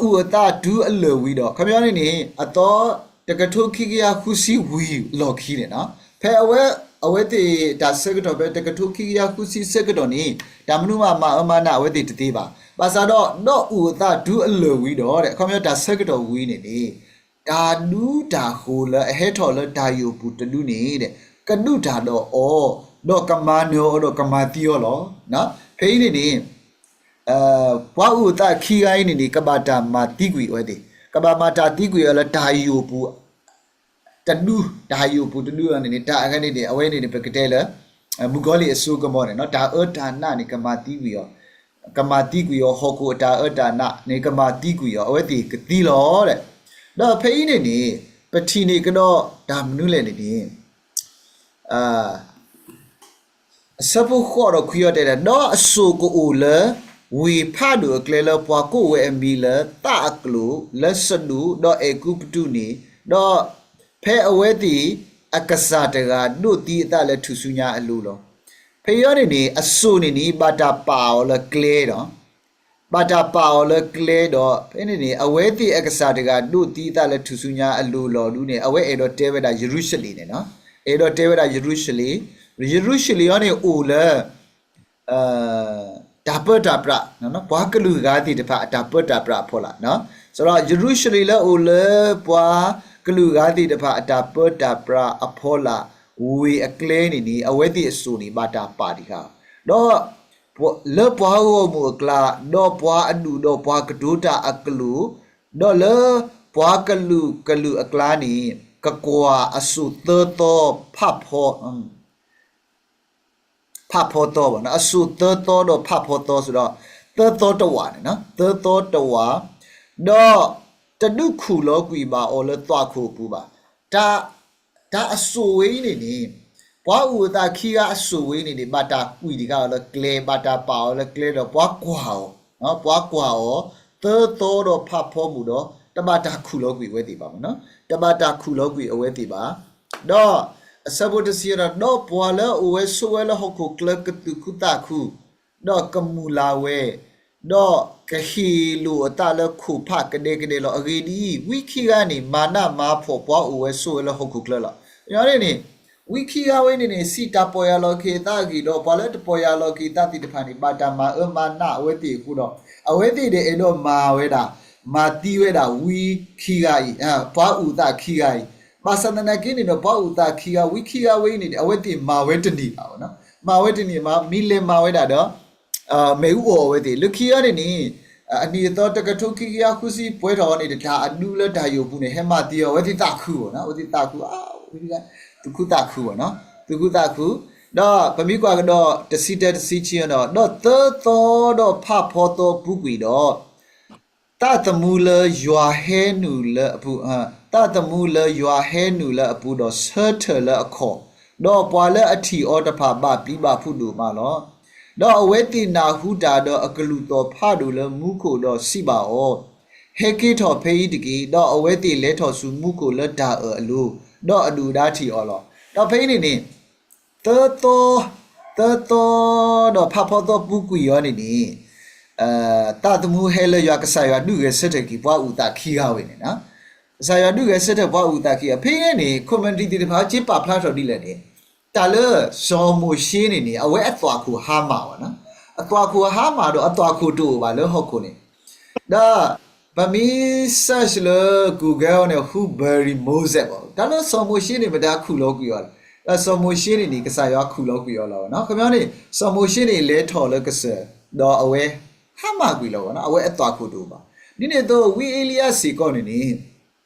အုၣ်အသးတုၤအလၢာ်ဝံၤဒီး ခီပညီန့ၣ်န့ၣ် အသီတကထိခံကယၤဃုဆံဝံၤလီၢ်ခံန့ၣ်နီၤ, ဖဲအဝဲ အဝဲသ့ၣ်တၢ်ဆၢကတီၢ်ဖဲတကထိခံကယၤဃုဆံဆၢကတီၢ်န့ၣ် တၢ်မနုၤမးမၤအၢမၤနးအဝဲသ့ၣ်တသ့ဘၣ်. ဘၣ်ဆၣ်ဒီး ဒီးအုၣ်အသးတုၤအလၢာ်ဝံၤဒီး ခီပညီတၢ်ဆၢကတီၢ်ဝံၤန့ၣ်န့ၣ် တၢ်ဒူတၢ်ဃိၤလၢအဟဲထီၣ်လၢတၢ်ယိာ်ပူၤတဒူန့ၣ် ကဒုးတၢ်ဒီးအီၤ, ဒီးကမၤနၢၤအီၤဒီးကမၤသံအီၤလီၤ. ဖဲအံၤန့ၣ်န့ၣ် ပှၤအုၣ်အသးခံဂၤအံၤန့ၣ်န့ၣ် ကဘၣ်တၢ်မၤသံကွံာ်အဝဲသ့ၣ်, ကဘၣ်မၤတၢ်သံကွံာ်အီၤလၢတၢ်ယိာ်ပူၤတဒူ, တၢ်ယိာ်ပူၤတဒူအံၤန့ၣ်န့ၣ် တၢ်အဂၤန့ၣ်န့ၣ် အဝဲန့ၣ်န့ၣ် ပကတဲလၢ မုၣ်ကီၤလံၢ်အစိကမီၤန့ၣ်နီၤ, တၢ်အၢတၢ်နးန့ၣ် ကမၤသံကွံာ်အီၤ, ကမၤသံကွံာ်အီၤ, ဟီၣ်ခိၣ်အတၢ်အၢတၢ်နးန့ၣ် ကမၤသံကွံာ်အီၤ, အဝဲသ့ၣ်ကသံလီၤ. ဒီးဖဲအံၤန့ၣ်န့ၣ် ပထံၣ်န့ၢ်ကဒီးတၢ်မနုၤလဲၣ်န့ၣ်န့ၣ် အဆၢဖိဃိးဒီးခွံအံၤတဲဒၣ်, ဒီးအစိၣ်ကအိၣ်လၢဝ့ၢ်ဖးဒိၣ်အကျဲလၢပှၤကိးဝဲအမံၤလၢသးအကျိာ် လၢစဒိၣ် ဒီးအဲၤကူပတူးန့ၣ်, ဒီးဖဲအဝဲသ့ၣ်အကစၢ်တဂၤဒိးသံအသးလၢထူၣ်စုညါအလိၤလီၤ. ဖဲအံၤန့ၣ်န့ၣ် အစိၣ်န့ၣ်န့ၣ် ဘၣ်တၢ်ပာ်အီၤလၢကျဲဒီး ဘၣ်တၢ်ပာ်အီၤလၢကျဲဒီး ဖဲန့ၣ်န့ၣ် အဝဲသ့ၣ်အကစၢ်တဂၤဒိးသံအသးလၢထူၣ်စုညါအလိၤလီၤဒုန့ၣ် အဝဲအဲၣ်ဒိးတဲဝဲဒၣ်ယရူၤၡလ့ၣ်န့ၣ်နီၤ, အဲၣ်ဒိးတဲဝဲဒၣ်ယရူၤၡလ့ၣ်, ယရူၤၡလ့ၣ်အံၤန့ၣ်အိၣ်လၢ တၢ်ပၢတၢ်ပြး, ပှၤကလုာ်ဂၤသ့ၣ်တဖၣ်အတၢ်ပၢတၢ်ပြးအဖီလာ်, စးဒီးယရူၤၡလ့ၣ်လၢအိၣ်လၢပှၤကလုာ်ဂၤသ့ၣ်တဖၣ်အတၢ်ပၢတၢ်ပြးအဖီလာ် ဝ့ၢ်အကျဲန့ၣ်န့ၣ် အဝဲသ့ၣ်အစိၣ်န့ၣ် ဘၣ်တၢ်ပာ်တံၢ်ဃာ်, ဒီး လၢပှၤဂီၢ်မုၢ်အကျါ, ဒီးပှၤအဒူၣ်ဒီးပှၤကတိၤတၢ်အကလုာ်, ဒီးလၢပှၤကလုာ်ကလုာ်အကျါန့ၣ် ကကွၢ်အစိၣ်သၢသီဖးဖီ ဖးဖီသီဘၣ်, အစိၣ်သၢသီဒီးဖးဖီသီစ့ၢ်ဒီး သၢသီတဝာ်န့ၣ်, သၢသီတဝာ်, ဒီးတဒုးခူၣ်လီၤကွံာ်ဘၣ်အီၤလၢသွၣ်ခိၣ်အပူၤဘၣ်. တၢ်အစိၣ်ဝဲအံၤန့ၣ်န့ၣ် ပှၤအုၣ်အသးခံဂၤအစိၣ်ဝဲအံၤန့ၣ်န့ၣ် ဘၣ်တၢ်ကွံာ်တံၢ်ဃာ်အီၤလၢကျဲ, ဘၣ်တၢ်ပာ်အီၤလၢကျဲဒီးပှၤကွၢ်အီၤ, ပှၤကွၢ်အီၤ သၢသီဒီးဖးဖီမုၢ်ဒီး တဘၣ်တၢ်ခူၣ်လီၤကွံာ်အဝဲသ့ၣ်ဘၣ်မနီၤ, တဘၣ်တၢ်ခူၣ်လီၤကွံာ်အဝဲသ့ၣ်ဘၣ်. ဒီးအဆၢဖိတဆံဒီး ဒီးပှၤလၢအအိၣ်ဝဲဆိးဝဲလၢဟီၣ်ခိၣ်ချၢကသူၣ်ခုသးခု ဒီးကမုၢ်လၢ်ဝဲ, ဒီးကဟ့ၣ်လိာ်အသးလၢခိၣ်ဖးကဒဲကဒဲလီၤ. အဂ့ၢ်ဒ်အံၤ, ဝံခံဂၤန့ၣ် မၤနးမၤဖှီၣ်ပှၤအိၣ်ဝဲဆိးဝဲလၢဟီၣ်ခိၣ်ချၢလီၤ. အန့ၣ်န့ၣ် ဝံခံဂၤဝဲန့ၣ်န့ၣ် စံးတၢ်ပီၢ်ယၢ်လီၤက့ၤအသးအဂ့ၢ်ဒီး ပှၤလၢတပီၢ်ယၢ်လီၤက့ၤအသးသ့ၣ်တဖၣ်န့ၣ် ဘၣ်တၢ်မၤအၢမၤနးအဝဲသ့ၣ်အဃိဒီး အဝဲသ့ၣ်ဒီးအဲၣ်ဒိးမၤဝဲဒၣ်, မၤသံဝဲဒၣ်ဝံခံဂၤအံၤ, ပှၤအုၣ်သးခံဂၤအံၤ, ဘၣ်ဆၣ်သနာ်က့န့ၣ်ဒီး ပှၤအုၣ်သးခံဂၤ ဝံခံဂၤဝဲအံၤန့ၣ် အဝဲသ့ၣ်မၤဝဲတန့ၢ်ဘၣ်, မၤဝဲတန့ၢ်ဘၣ်, မ့ၢ်လဲၤမၤဝဲဒၣ်ဒီး မ့ၣ်အူအီၣ်အဝဲသ့ၣ် လၢခံအံၤန့ၣ်န့ၣ် အနံၣ်အသီတကထိခံကယၤဃုဆံပှဲၤထီၣ်အီၤန့ၣ် တၢ်အဒူလၢတၢ်ယိာ်ပူၤန့ၣ် ဟဲမၤသံအီၤ အဝဲသ့ၣ်သးခုအီၤ, အဝဲသ့ၣ်သးခု, သူၣ်ခုသးခုဘၣ်နီၤ, သူၣ်ခုသးခု, ဒီးပမ့ၢ်ကွၢ်ကဒီးတဆံတၢတဆံခံဒီး ဒီးသၢသီဒီးဖးဖီသီပူၤကွံာ်ဒီး သးသမူလၢယွၤဟဲနုာ်လၢအပူၤ, သးသမူလၢယွၤဟဲနုာ်လၢအပူၤဒီးဆၢထၢၣ်လၢအခီၣ်, ဒီးပှၤလၢအထံၣ်အီၤတဖၣ်ဘၣ်ပျံၤဘၣ်ဖုးဒိၣ်မးလီၤ. ဒီးအဝဲသ့ၣ်နၢ်ဟူတၢ်ဒီးအကလုၢ်သီၣ်ဖးဒိၣ်လၢမူခိၣ်ဒီးစံးဘၣ်အီၤ, ဟဲက့ၤထီၣ်ဖဲအံၤတက့ၢ်. ဒီးအဝဲသ့ၣ်လဲၤထီၣ်ဆူမူခိၣ်လၢတၢ်အၢၣ်အလိၤ, ဒီးအဒုၣ်အဒါထံၣ်အီၤလီၤ. ဒီးဖဲအံၤန့ၣ်န့ၣ် သၢသီ, သၢသီဒီးဖးဖီသီပူၤကွံာ်အီၤန့ၣ်န့ၣ်, သးသမူဟဲလၢယွၤ ကစၢ်ယွၤဒုးဂဲၤဆၢထၢၣ်က့ၤပှၤအုၣ်သးခံဂၤဝဲန့ၣ်, ကစၢ်ယွၤဒုးဂဲၤဆၢထၢၣ်ပှၤအုၣ်သးခံဂၤ ဖဲအံၤန့ၣ် commentary သ့ၣ်တဖၣ်စ့ပာ်ဖျါထီၣ်ဒ်လဲၣ်န့ၣ်, တၢ်လၢစီၤမိၤၡ့န့ၣ်န့ၣ် အဝဲအသွၣ်ခိၣ်ဟါမၢ်ဘၣ်နီၤ, အသွၣ်ခိၣ်တအိၣ်ဘၣ်လၢဟီၣ်ခိၣ်န့ၣ် ဒီးပမ့ၢ် search လၢ Google န့ၣ် who buried Moses ဘၣ်, တၢ်လၢစီၤမိၤၡ့န့ၣ် မတၤခူၣ်လီၤကွံာ်အီၤလဲၣ်. စီၤမိၤၡ့န့ၣ်န့ၣ် ကစၢ်ယွၤခူၣ်လီၤကွံာ်အီၤလီၤနီၤ. ခီပညီန့ၣ် စီၤမိၤၡ့န့ၣ် လဲၤထီၣ်လၢကစၢၢ် ဒီးအဝဲ ဟါမၢ်ကွံာ်လီၤနီၤ, အဝဲအသွၣ်ခိၣ်တအိၣ်ဘၣ်. ဒ်န့ၣ်အသိး ဝံအ့လံယၤစ့ၢ်ကီးန့ၣ်န့ၣ်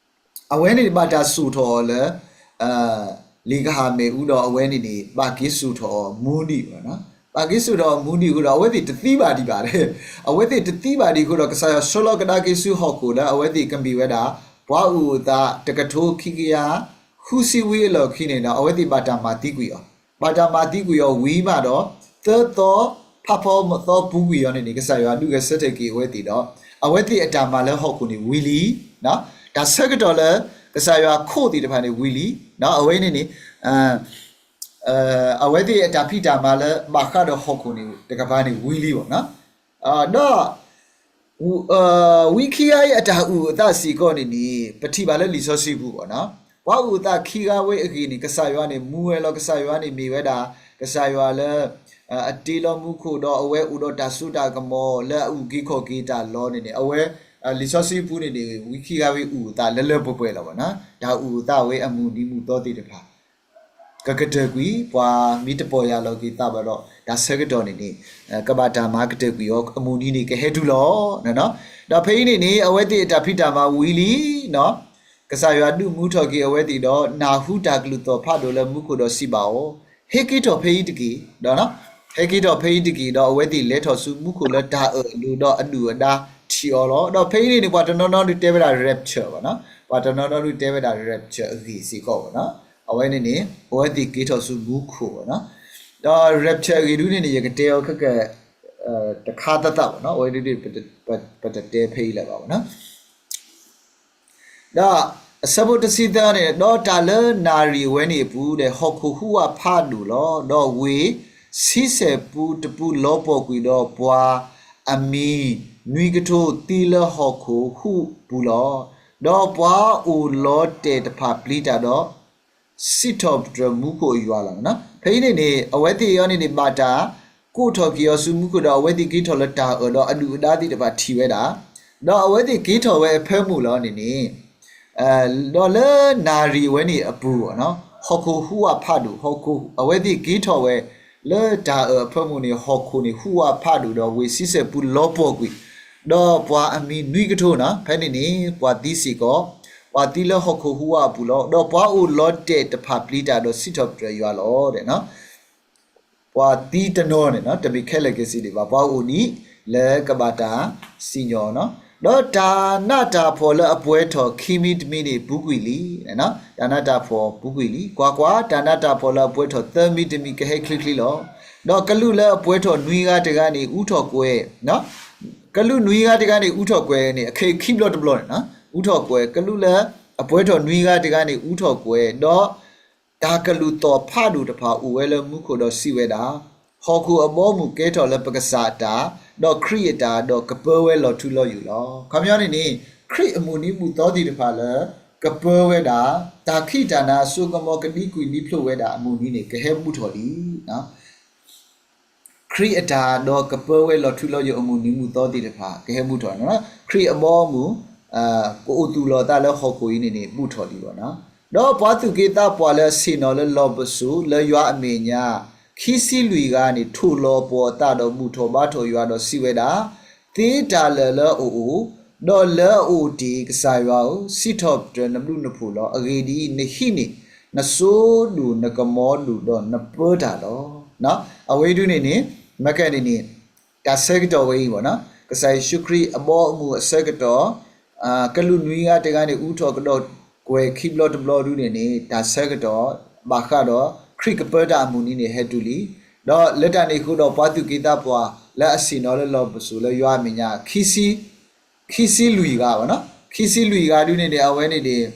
အဝဲန့ၣ်ဘၣ်တၢ်စိာ်ထီၣ်အီၤလၢ လံာ်ကဟၣ်မ့ၣ်အူဒီး အဝဲန့ၣ်န့ၣ် ဘၣ်က့ၤစိာ်ထီၣ်အီၤမူဒံးဘၣ်နီၤ. ဘၣ်က့ၤစိာ်ထီၣ်အီၤမူဒံးအဃိဒီး အဝဲသ့ၣ်တသံဘၣ်ဒံးဘၣ်. အဝဲသ့ၣ်တသံဘၣ်ဒံးအဃိဒီး ကစၢ်ယွၤဆှၢလီၤကဒါက့ၤဆူဟီၣ်ခိၣ်လၢ အဝဲသ့ၣ်ကမ့ၢ်ဝဲဒၣ် ပှၤအုၣ်အသး တကထိခံကယၤဃုဆံဝံၤအလီၢ်ခံန့ၣ်ဒီး အဝဲသ့ၣ်ဘၣ်တၢ်မၤသံကွံာ်အီၤ, ဘၣ်တၢ်မၤသံကွံာ်အီၤဝံၤမးဒီး သၢသီ ဖးဖီမသီပူၤကွံာ်အီၤန့ၣ်န့ၣ် ကစၢ်ယွၤဒုးဂဲၤဆၢထၢၣ်က့ၤအဝဲသ့ၣ်ဒီး အဝဲသ့ၣ်အတၢ်မၤလၢဟီၣ်ခိၣ်န့ၣ်ဝံၤလံ. တၢ်ဆၢကတီၢ်လၢ ကစၢ်ယွၤခိးသ့ၣ်တဖၣ်န့ၣ်ဝံၤလံ. အဝဲန့ၣ်န့ၣ် အဝဲသ့ၣ်အတၢ်ဖံးတၢ်မၤလၢဘၣ်ဃးဒီးဟီၣ်ခိၣ်န့ၣ် တကပၤန့ၣ်ဝံၤလံဘၣ်နီၤ. ဒီး ဝံခံဂၤအံၤအတၢ်အုၣ်အသးစ့ၢ်ကီးန့ၣ်န့ၣ် ပထံၣ်ဘၣ်လၢလံာ်စီဆှံပူၤဘၣ်နီၤ. ပှၤအုၣ်အသးခံဂၤဝဲအဂ့ၢ်န့ၣ် ကစၢ်ယွၤန့ၣ် မူဝဲလီၤ. ကစၢ်ယွၤန့ၣ်မ့ၢ်ဝဲဒၣ် ကစၢ်ယွၤလၢ အတ့လီၤမူခိၣ်ဒီးအဝဲအိၣ်ဒီးတၢ်စိတၢ်ကမီၤလၢအအုၣ်က့ၤခီၣ်က့ၤတၢ်လီၤန့ၣ်န့ၣ် အဝဲ လံာ်စီဆှံပူၤန့ၣ်န့ၣ် ဝံခံဂၤဝဲအုၣ်အသးလၢလၢပှဲၤပှဲၤလီၤဘၣ်နီၤ. တၢ်အုၣ်အသးဝဲအမုၢ်နံၤမုၢ်သီသ့ၣ်တဖၣ် ကကတၢၢ်ကွံာ် ပှၤမ့ၢ်တပီၢ်ယၢ်လီၤက့ၤသးဘၣ်ဒီး တၢ်ဆၢကတီၢ်န့ၣ်န့ၣ် ကဘၣ်တၢ်မၤကတၢၢ်ကွံာ်အီၤ အမုၢ်နံၤန့ၣ်ကဟဲတုၤလီၤ. ဒီးဖဲအံၤန့ၣ်န့ၣ် အဝဲသ့ၣ်အတၢ်ဖံးတၢ်မၤဝံၤလံနီၤ. ကစၢ်ယွၤဒုးမူထီၣ်က့ၤအဝဲသ့ၣ်ဒီး နၢ်ဟူတၢ်ကလုၢ်သီၣ်ဖးဒိၣ်လၢမူခိၣ်ဒီးစံးဘၣ်အီၤ, ဟဲက့ၤထီၣ်ဖဲအံၤတက့ၢ်. ဒီး ဟဲက့ၤထီၣ်ဖဲအံၤတက့ၢ် ဒီးအဝဲသ့ၣ်လဲၤထီၣ်ဆူမူခိၣ်လၢတၢ်အၢၣ်အလိၤဒီးအဒုၣ်အဒါထံၣ်အီၤလီၤ. ဒီးဖဲအံၤန့ၣ်န့ၣ် ပှၤတနီၤနီၤဒုးတဲဝဲဒၣ် rapture ဘၣ်နီၤ. ပှၤတနီၤနီၤဒုးတဲဝဲဒၣ် rapture အဂ့ၢ်စ့ၢ်ကီးဘၣ်နီၤ. အဝဲန့ၣ်န့ၣ် အဝဲသ့ၣ်က့ၤထီၣ်ဆူမူခိၣ်ဘၣ်နီၤ. ဒီး rapture အဂ့ၢ်ဒုန့ၣ်န့ၣ် ယကတဲအီၤခဲက တခါသၣ်သၣ်ဘၣ်နီၤ. အဝဲဒုန့ၣ် ပတတဲဖဲအံၤလၢၤဘၣ်ဘၣ်နီၤ. ဒီးအဆၢဖိတဆံသၢန့ၣ် ဒီးတၢ်လၢနၣ်ရံၣ်ဝဲန့ၣ်အပူၤ ဒီးဟီၣ်ခိၣ်ဟူးဝးဖးဒိၣ်လီၤ. ဒီးဝ့ၢ်ဆံဆဲၣ်ပူတပူလီၤပှီၢ်ကွံာ်ဒီးပှၤအမံၤနွံကထိသံလၢဟီၣ်ခိၣ်ဟူးပူၤလီၤ. ဒီးပှၤအိၣ်လီၤတဲာ်တဖၣ်ပျံၤတၢ်ဒီး စံးထီၣ်ပတြၢၤမူခိၣ်အယွၤလီၤ. ဖဲအံၤန့ၣ်န့ၣ် အဝဲသ့ၣ်အံၤန့ၣ်န့ၣ် ဘၣ်တၢ်ကိးထီၣ်က့ၤအီၤဆူမူခိၣ်ဒီး အဝဲသ့ၣ်က့ၤထီၣ်လၢတၢ်အၢၣ်ဒီးအဒုၣ်အဒါသ့ၣ်တဖၣ်ထံၣ်ဝဲဒၣ်, ဒီးအဝဲသ့ၣ်က့ၤထီၣ်ဝဲအဖၢမုၢ်လီၤန့ၣ်န့ၣ် ဒီးလၢနၣ်ရံၣ်ဝဲန့ၣ်အပူၤဘၣ်နီၤ ဟီၣ်ခိၣ်ဟူးဝးဖးဒိၣ်, အဝဲသ့ၣ်က့ၤထီၣ်ဝဲ လၢတၢ်အၢၣ်အဖၢမုၢ်န့ၣ် ဟီၣ်ခိၣ်န့ၣ်ဟူးဝးဖးဒိၣ်ဒီးဝ့ၢ်ဆံဆဲၣ်ပူလီၤပှီၢ်ကွံာ်, ဒီးပှၤအမံၤနွံကထိနီၤ ဖဲန့ၣ်န့ၣ် ပှၤသံစ့ၢ်ကီး, ပှၤသံလၢဟီၣ်ခိၣ်ဟူးဝးအပူၤလီၤ. ဒီးပှၤအိၣ်လီၤတဲာ်တဖၣ်ပျံၤတၢ်ဒီးစံးထီၣ်ပတြၢၤယွၤလီၤ. ပှၤသံတနီၤန့ၣ်နီၤ တမ့ၢ်ခဲလၢာ်ခဲဆ့ဒံးဘၣ်, ပှၤအိၣ်ဒံးလၢကဘၣ်တၢ်စံၣ်ညီၣ်နီၤ. ဒီးတၢ်နးတၢ်ဖှီၣ်လၢအပှဲၤထီၣ်ခံမံၤတမံၤန့ၣ် ပူၤကွံာ်လံ, တၢ်နးတၢ်ဖှီၣ်ပူၤကွံာ်လံ. ကွၢ်ကွၢ်, တၢ်နးတၢ်ဖှီၣ်လၢအပှဲၤထီၣ်သၢမံၤတမံၤကဟဲချ့ချ့လီၤ. ဒီးကလူးလၢအပှဲၤထီၣ်နွံဂၤတဂၤန့ၣ် အူထီၣ်ကွဲၤ ကလူးနွံဂၤတဂၤန့ၣ် အူထီၣ်ကွဲၤန့ၣ် အခဲခံဘျီတဘျီန့ၣ်နီၤ, အူထီၣ်ကွဲၤ, ကလူးလၢအပှဲၤထီၣ်နွံဂၤတဂၤန့ၣ် အူထီၣ်ကွဲၤ, ဒီးတၢ်ကလုၢ်သီၣ်ဖးဒိၣ်တဖၣ်အိၣ်ဝဲလၢမူခိၣ်ဒီးစံးဝဲဒၣ်, ဟီၣ်ခိၣ်အဘီအမုၢ်ကဲထီၣ်လၢပကစၢ်အတၢ်, ဒီးခရံာ်အတၢ်, ဒီးကပၢဝဲလီၤထူလီၤယိာ်လီၤ. ခီပညီန့ၣ်န့ၣ် ခရံာ်အမုၢ်နံၤမုၢ်သီသ့ၣ်တဖၣ်လၢ ကပၢဝဲဒၣ် တၢ်ခံးတၢ်နၤအစိကမီၤကဒံကွံာ်ဒံဖျိးဝဲဒၣ်အမုၢ်နံၤန့ၣ် ကဟဲဘူးထီၣ်လံ. ခရံာ်အတၢ်ဒီးကပၢဝဲလီၤထူလီၤယိာ်အမုၢ်နံၤမုၢ်သီသ့ၣ်တဖၣ် ကဟဲဘူးထီၣ်, ခရံာ်အဘီအမုၢ် ကအိၣ်သူၣ်လီၤသးလၢဟီၣ်ခိၣ်အံၤန့ၣ်န့ၣ် ဘူးထီၣ်လံဘၣ်နီၤ. ဒီးပှၤသူၣ်က့သးပှၢ်လၢအဆ့ၣ်နီၤလၢလီၢ်ပစိာ်လၢယွၤအမဲာ်ညါ ခံဆံလွံၢ်ဂၤန့ၣ် ထိၣ်လီၤပှီၢ်အသးဒီးဘူၣ်ထီၣ်ဘါထီၣ်ယွၤဒီးစံးဝဲဒၣ်, သ့တၢ်လၢာ်လၢအအိၣ်, ဒီးလၢအအိၣ်တ့ၢ်, ကစၢ်ယွၤဧၢ, စံးထီၣ်ပတြၢၤနဘျုးနဖှိၣ်လီၤ. အဂ့ၢ်ဒ်အံၤ, နဟံးန့ၢ် နစိဒူၣ်နကမီၤဒူၣ်ဒီးနပၢတၢ်လီၤ. အဝဲဒုန့ၣ်န့ၣ် မ့ၢ်ကဲန့ၣ်န့ၣ် တၢ်ဆၢကတီၢ်ဝဲအံၤဘၣ်နီၤ, ကစၢ်ယ့ၣ်ၡူးခရံာ်အဘီအမုၢ်အဆၢကတီၢ်, ကလူးနွံဂၤတဂၤန့ၣ် အူထီၣ်ကဒီးကွဲၤခံဘျီတဘျီဒုန့ၣ်န့ၣ် တၢ်ဆၢကတီၢ် ဘၣ်ဃးဒီး ခရံာ်ကပၢတၢ်အမုၢ်နံၤန့ၣ် ဟဲတုၤလံ. ဒီးလၢတၢ်န့ၣ်အဃိဒီး ပှၤသူၣ်က့သးပှၢ်လၢအဆ့ၣ်နီၤလၢလီၢ်ပစိာ်လၢယွၤအမဲာ်ညါ ခံဆံလွံၢ်ဂၤဘၣ်နီၤ, ခံဆံလွံၢ်ဂၤဒုန့ၣ်န့ၣ် အဝဲန့ၣ်န့ၣ်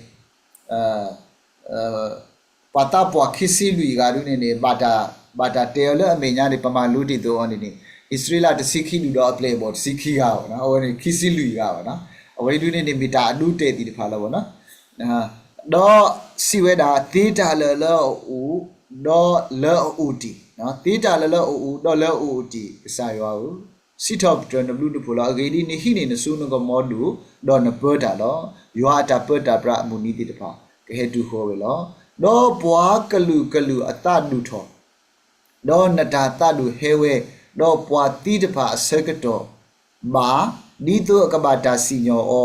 ပှၤသးပှၢ်ခံဆံလွံၢ်ဂၤဒုန့ၣ်န့ၣ် ဘၣ်တၢ်တဲအီၤလၢအမဲာ်ညါန့ၣ် ပမၤလိတ့ၢ်သိးအီၤန့ၣ်န့ၣ် အံၣ်စရ့လးတဆံခံဒူၣ်ဒီးအပျဲၢ်အဘီၣ်တဆံခံဂၤဘၣ်နီၤ, အဝဲန့ၣ်ခံဆံလွံၢ်ဂၤဘၣ်နီၤ, အဝဲဒုန့ၣ်န့ၣ်မ့ၢ်တၢ်အဒိအတဲာ်သ့ၣ်တဖၣ်လီၤဘၣ်နီၤ. ဒီးစံးဝဲဒၣ် သ့တၢ်လၢာ်လၢအအိၣ်, ဒီးလၢအအိၣ်တ့ၢ်, သ့တၢ်လၢာ်လၢအအိၣ် ဒီးလၢအအိၣ်တ့ၢ် ကစၢ်ယွၤဧၢ, စံးထီၣ်ပတြၢၤနဘျုးနဖှိၣ်လီၤ. အဂ့ၢ်ဒ်အံၤ, နဟံးန့ၢ်နစိနကမီၤဒူၣ်, ဒီးနပၢတၢ်လီၤ. ယွၤအတၢ်ပၢတၢ်ပြးအမုၢ်နံၤသ့ၣ်တဖၣ် ကဟဲတုၤဃီၤဝဲလီၤ. ဒီးပှၤကလုာ်ကလုာ်အသးဒိၣ်ထီၣ်, ဒီးနတၢ်သးဒိၣ်ဟဲဝဲ, ဒီးပှၤသံတဖၣ်အဆၢကတီၢ်ဘၣ်, ဒ်သိးအကဘၣ်တၢ်စံၣ်ညီၣ်အီ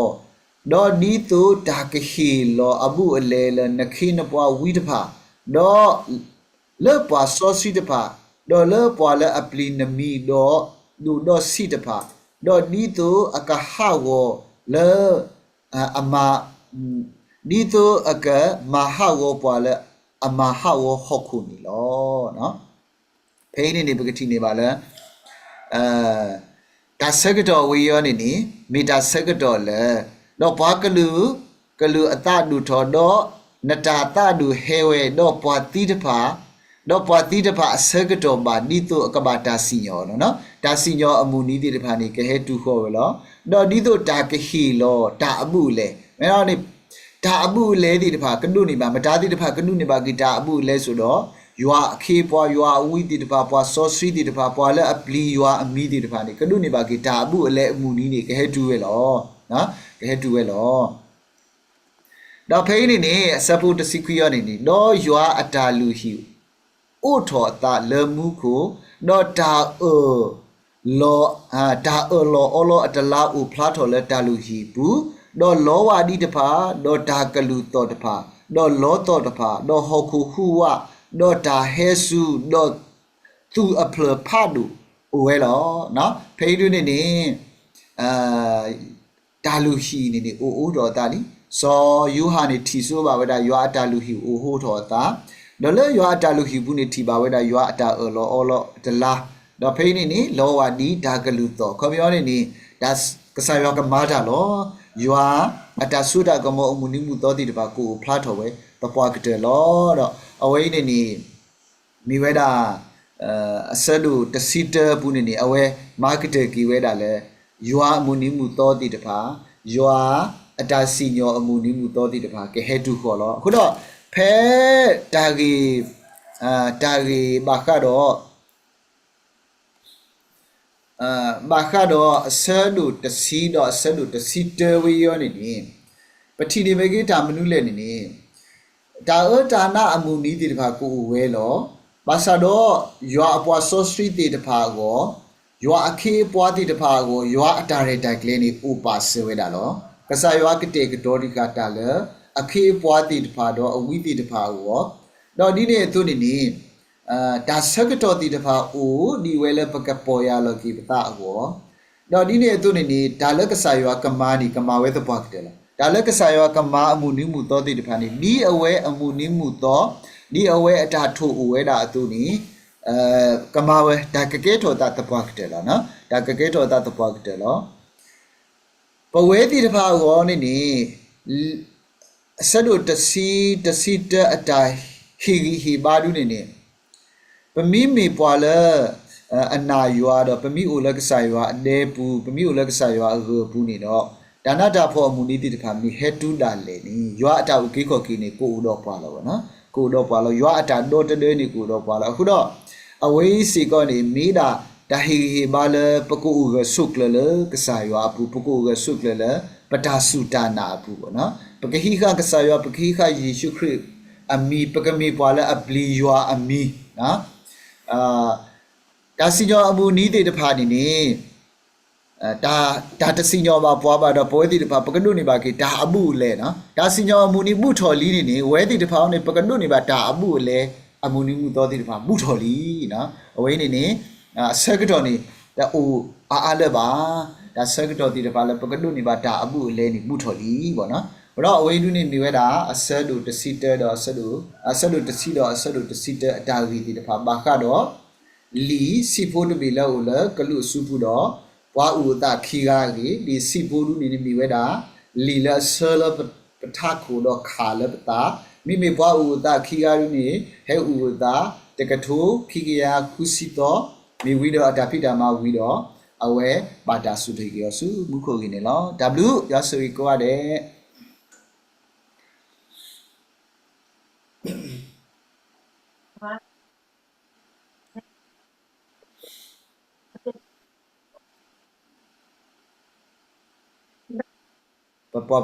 ၤ, ဒီးဒ်သိးတၢ်ကဟ့ၣ်လီၤအဘူးအလဲလၢနခ့နပှၤဝံတဖၣ်, ဒီး လၢပှၤစီဆှံတဖၣ်, ဒီးလၢပှၤလၢအပျံၤနမံၤဒီးဒိၣ်ဒီးဆံးတဖၣ်, ဒီးဒ်သိးအကဟးဂီၤလၢ အမၤ, ဒ်သိးအကမၤဟးဂီၤပှၤလၢအမၤဟးဂီၤဟီၣ်ခိၣ်န့ၣ်လီၤ. ဖဲအံၤန့ၣ်န့ၣ် ပကထံၣ်န့ၢ်ဘၣ်လၢ တၢ်ဆၢကတီၢ်ဝဲအံၤန့ၣ်န့ၣ် မ့ၢ်တၢ်ဆၢကတီၢ်လၢ ဒီးပှၤကလုာ်, ကလုာ်အသးဒိၣ်ထီၣ်, ဒီးနတၢ်သးဒိၣ်ဟဲဝဲ, ဒီးပှၤသံတဖၣ်, ဒီးပှၤသံတဖၣ်အဆၢကတီၢ်ဘၣ် ဒ်သိးအကဘၣ်တၢ်စံၣ်ညီၣ်အီၤလီၤ. တၢ်စံၣ်ညီၣ်အမုၢ်နံၤသ့ၣ်တဖၣ်န့ၣ် ကဟဲတုၤဃီၤဝဲလီၤ. ဒီးဒ်သိးတၢ်ကဟ့ၣ်လီၤတၢ်အဘူးအလဲ, မ့ၢ်န့ၣ် တၢ်အဘူးအလဲသ့ၣ်တဖၣ်ကဒိးန့ၢ်ဘၣ်, မတၤသ့ၣ်တဖၣ်ကဒိးန့ၢ်ဘၣ်က့ၤတၢ်အဘူးအလဲစိၤဒီး, ယွၤအခ့အပှၤ, ယွၤအဝံသ့ၣ်တဖၣ်, ပှၤစီဆှံသ့ၣ်တဖၣ်, ပှၤလၢအပျံၤယွၤအမံၤသ့ၣ်တဖၣ်န့ၣ် ကဒိးန့ၢ်ဘၣ်က့ၤတၢ်အဘူးအလဲအမုၢ်နံၤန့ၣ် ကဟဲတုၤဝဲလီၤ. ကဟဲတုၤဝဲလီၤ. ဒီးဖဲအံၤန့ၣ်န့ၣ် အဆၢဖိတဆံခွံအံၤန့ၣ်န့ၣ်, ဒီးယွၤအတၢ်လုၢ်ဟံၣ် အိးထီၣ်အသးလၢမူခိၣ်, ဒီးတၢ်အၢၣ်လီၤ, တၢ်အၢၣ်လီၤအီလီၤအတလါအိၣ်ဖျါထီၣ်လၢတၢ်လုၢ်ဟံၣ်အပူၤ, ဒီးလီဝၢ်ဒံတဖၣ်, ဒီးတၢ်ကလုၢ်သီၣ်တဖၣ်, ဒီးလီသီၣ်တဖၣ်, ဒီးဟီၣ်ခိၣ်ဟူးဝး, ဒီးတၢ်ဟဲစူၤ, ဒီးသူၣ်အဖျၢၣ်ဖးဒိၣ်အိၣ်ဝဲလီၤ. ဖဲအံၤဒုန့ၣ်န့ၣ် တၢ်လုၢ်ဟံၣ်န့ၣ်န့ၣ် အိၣ်အိးထီၣ်အသးလံ. စီၤယိၤဟၣ်န့ၣ်ထံၣ်ဆိဘၣ်ဝဲဒၣ် ယွၤအတၢ်လုၢ်ဟံၣ်အိၣ်အိးထီၣ်အသး, ဒီးလၢယွၤအတၢ်လုၢ်ဟံၣ်ပူၤန့ၣ် ထံၣ်ဘၣ်ဝဲဒၣ်ယွၤအတၢ်အၢၣ်လီၤအီလီၤအတလါ, ဒီးဖဲအံၤန့ၣ်န့ၣ် လီဝၢ်ဒံတၢ်ကလုၢ်သီၣ်, ခီပညီန့ၣ်န့ၣ် ကစၢ်ယွၤကမၤတၢ်လီၤ. ယွၤအတၢ်စိတၢ်ကမီၤအမုၢ်နံၤမုၢ်သီသ့ၣ်တဖၣ် ကအိၣ်ဖျါထီၣ်ဝဲသပှၢ်ကတၢၢ်လီၤ. ဒီးအဝဲအံၤန့ၣ်န့ၣ် မ့ၢ်ဝဲဒၣ် အဆၢဒိၣ်တဆံတၢအပူၤန့ၣ်န့ၣ် အဝဲမၤကတၢၢ်က့ၤဝဲဒၣ်လၢ ယွၤအမုၢ်နံၤမုၢ်သီသ့ၣ်တဖၣ်, ယွၤအတၢ်စံၣ်ညီၣ်အမုၢ်နံၤမုၢ်သီသ့ၣ်တဖၣ် ကဟဲတုၤဃီၤလီၤ. အဃိဒီး ဖဲတၢ်ဂ့ၢ်, တၢ်ဂ့ၢ်ဘၣ်ဃးဒီး ဘၣ်ဃးဒီးအဆၢဒိၣ်တဆံဒီးအဆၢဒိၣ်တဆံတၢဝဲအံၤန့ၣ်န့ၣ်, ပထံၣ်န့ၢ်မ့ၢ်က့ၤတၢ်မနုၤလဲၣ်န့ၣ်န့ၣ်, တၢ်အၢတၢ်နးအမုၢ်နံၤသ့ၣ်တဖၣ်ကအိၣ်ဝဲလီၤ. ဘၣ်ဆၣ်ဒီး ယွၤအပှၤစီဆှံသ့ၣ်တဖၣ်အဂီၢ်, ယွၤအခ့အပှၤသ့ၣ်တဖၣ်အဂီၢ်, ယွၤအတၢ်ရဲၣ်တၢ်ကျဲၤန့ၣ်အိၣ်ပာ်စၢၤဝဲဒၣ်လီၤ. ကစၢ်ယွၤကတဲာ်ကတီၤတံၢ်ဃာ်တၢ်လၢ အခ့အပှၤသ့ၣ်တဖၣ်ဒီးအဝံသ့ၣ်တဖၣ်အဂီၢ်, ဒီးဒ်န့ၣ်အသိးန့ၣ်န့ၣ် တၢ်ဆၢကတီၢ်သ့ၣ်တဖၣ်အိၣ်ဒ်ဝဲလၢပကပီၢ်ယၢ်လီၤက့ၤပသးအဂီၢ်, ဒီးဒ်န့ၣ်အသိးန့ၣ်န့ၣ် တၢ်လၢကစၢ်ယွၤကမၤန့ၣ် ကမၤဝဲသပှၢ်ကတၢၢ်လီၤ. တၢ်လၢကစၢ်ယွၤကမၤအမုၢ်နံၤမုၢ်သီသ့ၣ်တဖၣ်န့ၣ် ဒ်အဝဲအမုၢ်နံၤမုၢ်သီ, ဒ်အဝဲအတၢ်ထိၣ်အိၣ်ဝဲဒၣ်အသိးန့ၣ် ကမၤဝဲ တၢ်ကကဲထီၣ်သးသပှၢ်ကတၢၢ်လီၤ. တၢ်ကကဲထီၣ်သးသပှၢ်ကတၢၢ်လီၤ. ပဝဲသ့ၣ်တဖၣ်အဂီၢ်န့ၣ်န့ၣ် အဆၢဒိၣ်တဆံ, တဆံတၢအတၢ်ဟ့ၣ်ဂံၢ်ဟ့ၣ်ဘါဒုန့ၣ်န့ၣ်, ပမ့မ့ၢ်ပှၤလၢ အနာ်ယွၤဒီး ပမ့ၢ်အိၣ်လၢကစၢ်ယွၤအဒဲပူၤ, ပမ့ၢ်အိၣ်လၢကစၢ်ယွၤအဂၢၢ်ပူၤန့ၣ်ဒီး, တၢ်နးတၢ်ဖှီၣ်အမုၢ်နံၤသ့ၣ်တဖၣ်မ့ၢ်ဟဲတုၤဒၣ်လဲာ်န့ၣ် ယွၤအတၢ်အုၣ်က့ၤခီၣ်က့ၤန့ၣ် ကအိၣ်ဒီးပှၤလီၤ. ကအိၣ်ဒီးပှၤလီၤ. ယွၤအတၢ်ဒီတဒၢန့ၣ် ကအိၣ်ဒီးပှၤလီၤ. အဃိဒီး အဝဲအံၤစ့ၢ်ကီးန့ၣ် မ့ၢ်ဒၣ်တၢ်ဟ့ၣ်ဂံၢ်ဟ့ၣ်ဘါလၢ ပကအိၣ်ဂၢၢ်ဆိးကျၢၤလၢကစၢ်ယွၤအပူၤ, ပကအိၣ်ဂၢၢ်ဆိးကျၢၤလၢ ပတၢ်စူၢ်တၢ်နာ်အပူၤ, ပကဟံးဃာ်ကစၢ်ယွၤ, ပကဟံးဃာ်ယ့ၣ်ၡူးခရံာ်အမံၤ, ပကမ့ၢ်ပှၤလၢအပျံၤယွၤအမံၤ တၢ်စံၣ်ညီၣ်အမုၢ်နံၤသ့ၣ်တဖၣ်န့ၣ်န့ၣ်, တၢ်တစံၣ်ညီၣ်ဘၣ်ပှၤဘၣ်ဒီး ပဝဲသ့ၣ်တဖၣ် ပကဒိးန့ၢ်ဘၣ်က့ၤတၢ်အဘူးအလဲ, တၢ်စံၣ်ညီၣ်အမုၢ်နံၤဘူးထီၣ်လံန့ၣ်န့ၣ် ဝဲသ့ၣ်တဖၣ်န့ၣ် ပကဒိးန့ၢ်ဘၣ်တၢ်အဘူးအလဲ အမုၢ်နံၤမုၢ်သီသ့ၣ်တဖၣ် ဘူးထီၣ်လံ. အဝဲအံၤန့ၣ်န့ၣ် အဆၢကတီၢ်န့ၣ် တအိၣ်အါအါလၢၤဘၣ်. တၢ်ဆၢကတီၢ်သ့ၣ်တဖၣ်လၢ ပကဒိးန့ၢ်ဘၣ်တၢ်အဘူးအလဲန့ၣ် ဘူးထီၣ်လံ. ဒီးအဝဲအံၤဒုန့ၣ်မ့ၢ်ဝဲဒၣ် အဆၢဒိၣ်တဆံတၢဒီး အဆၢဒိၣ်တဆံဒီးအဆၢဒိၣ်တဆံတၢအတၢ်ဂ့ၢ်သ့ၣ်တဖၣ် ဘၣ်ဃးဒီး လံာ်ဆံးဖိတဘ့ၣ်လၢအအိၣ်လၢကလူးအစုပူၤဒီး ပှၤအိၣ်အသးခံဂၤအဂ့ၢ်, လံာ်ဆံးဖိဒုန့ၣ်န့ၣ်မ့ၢ်ဝဲဒၣ် လံာ်လၢအဆၢလၢပထးခိၣ်ဒီးခးလၢပသး, မ့မ့ၢ်ပှၤအိၣ်အသးခံဂၤဒုန့ၣ် ဟဲအိၣ်အသး တကထိခံကယၤဃုဆံသီ မ့ၢ်ဝံၤဒီးအတၢ်ဖံးတၢ်မၤဝံၤဒီး အဝဲဘၣ်တၢ်စူၢ်ထီၣ်က့ၤအီၤဆူမူခိၣ်အဂ့ၢ်န့ၣ်လီၤ. တၢ်ဘျုး, ယွၤဆိၣ်ဂ့ၤကိးဂၤဒဲး. ပပှၤ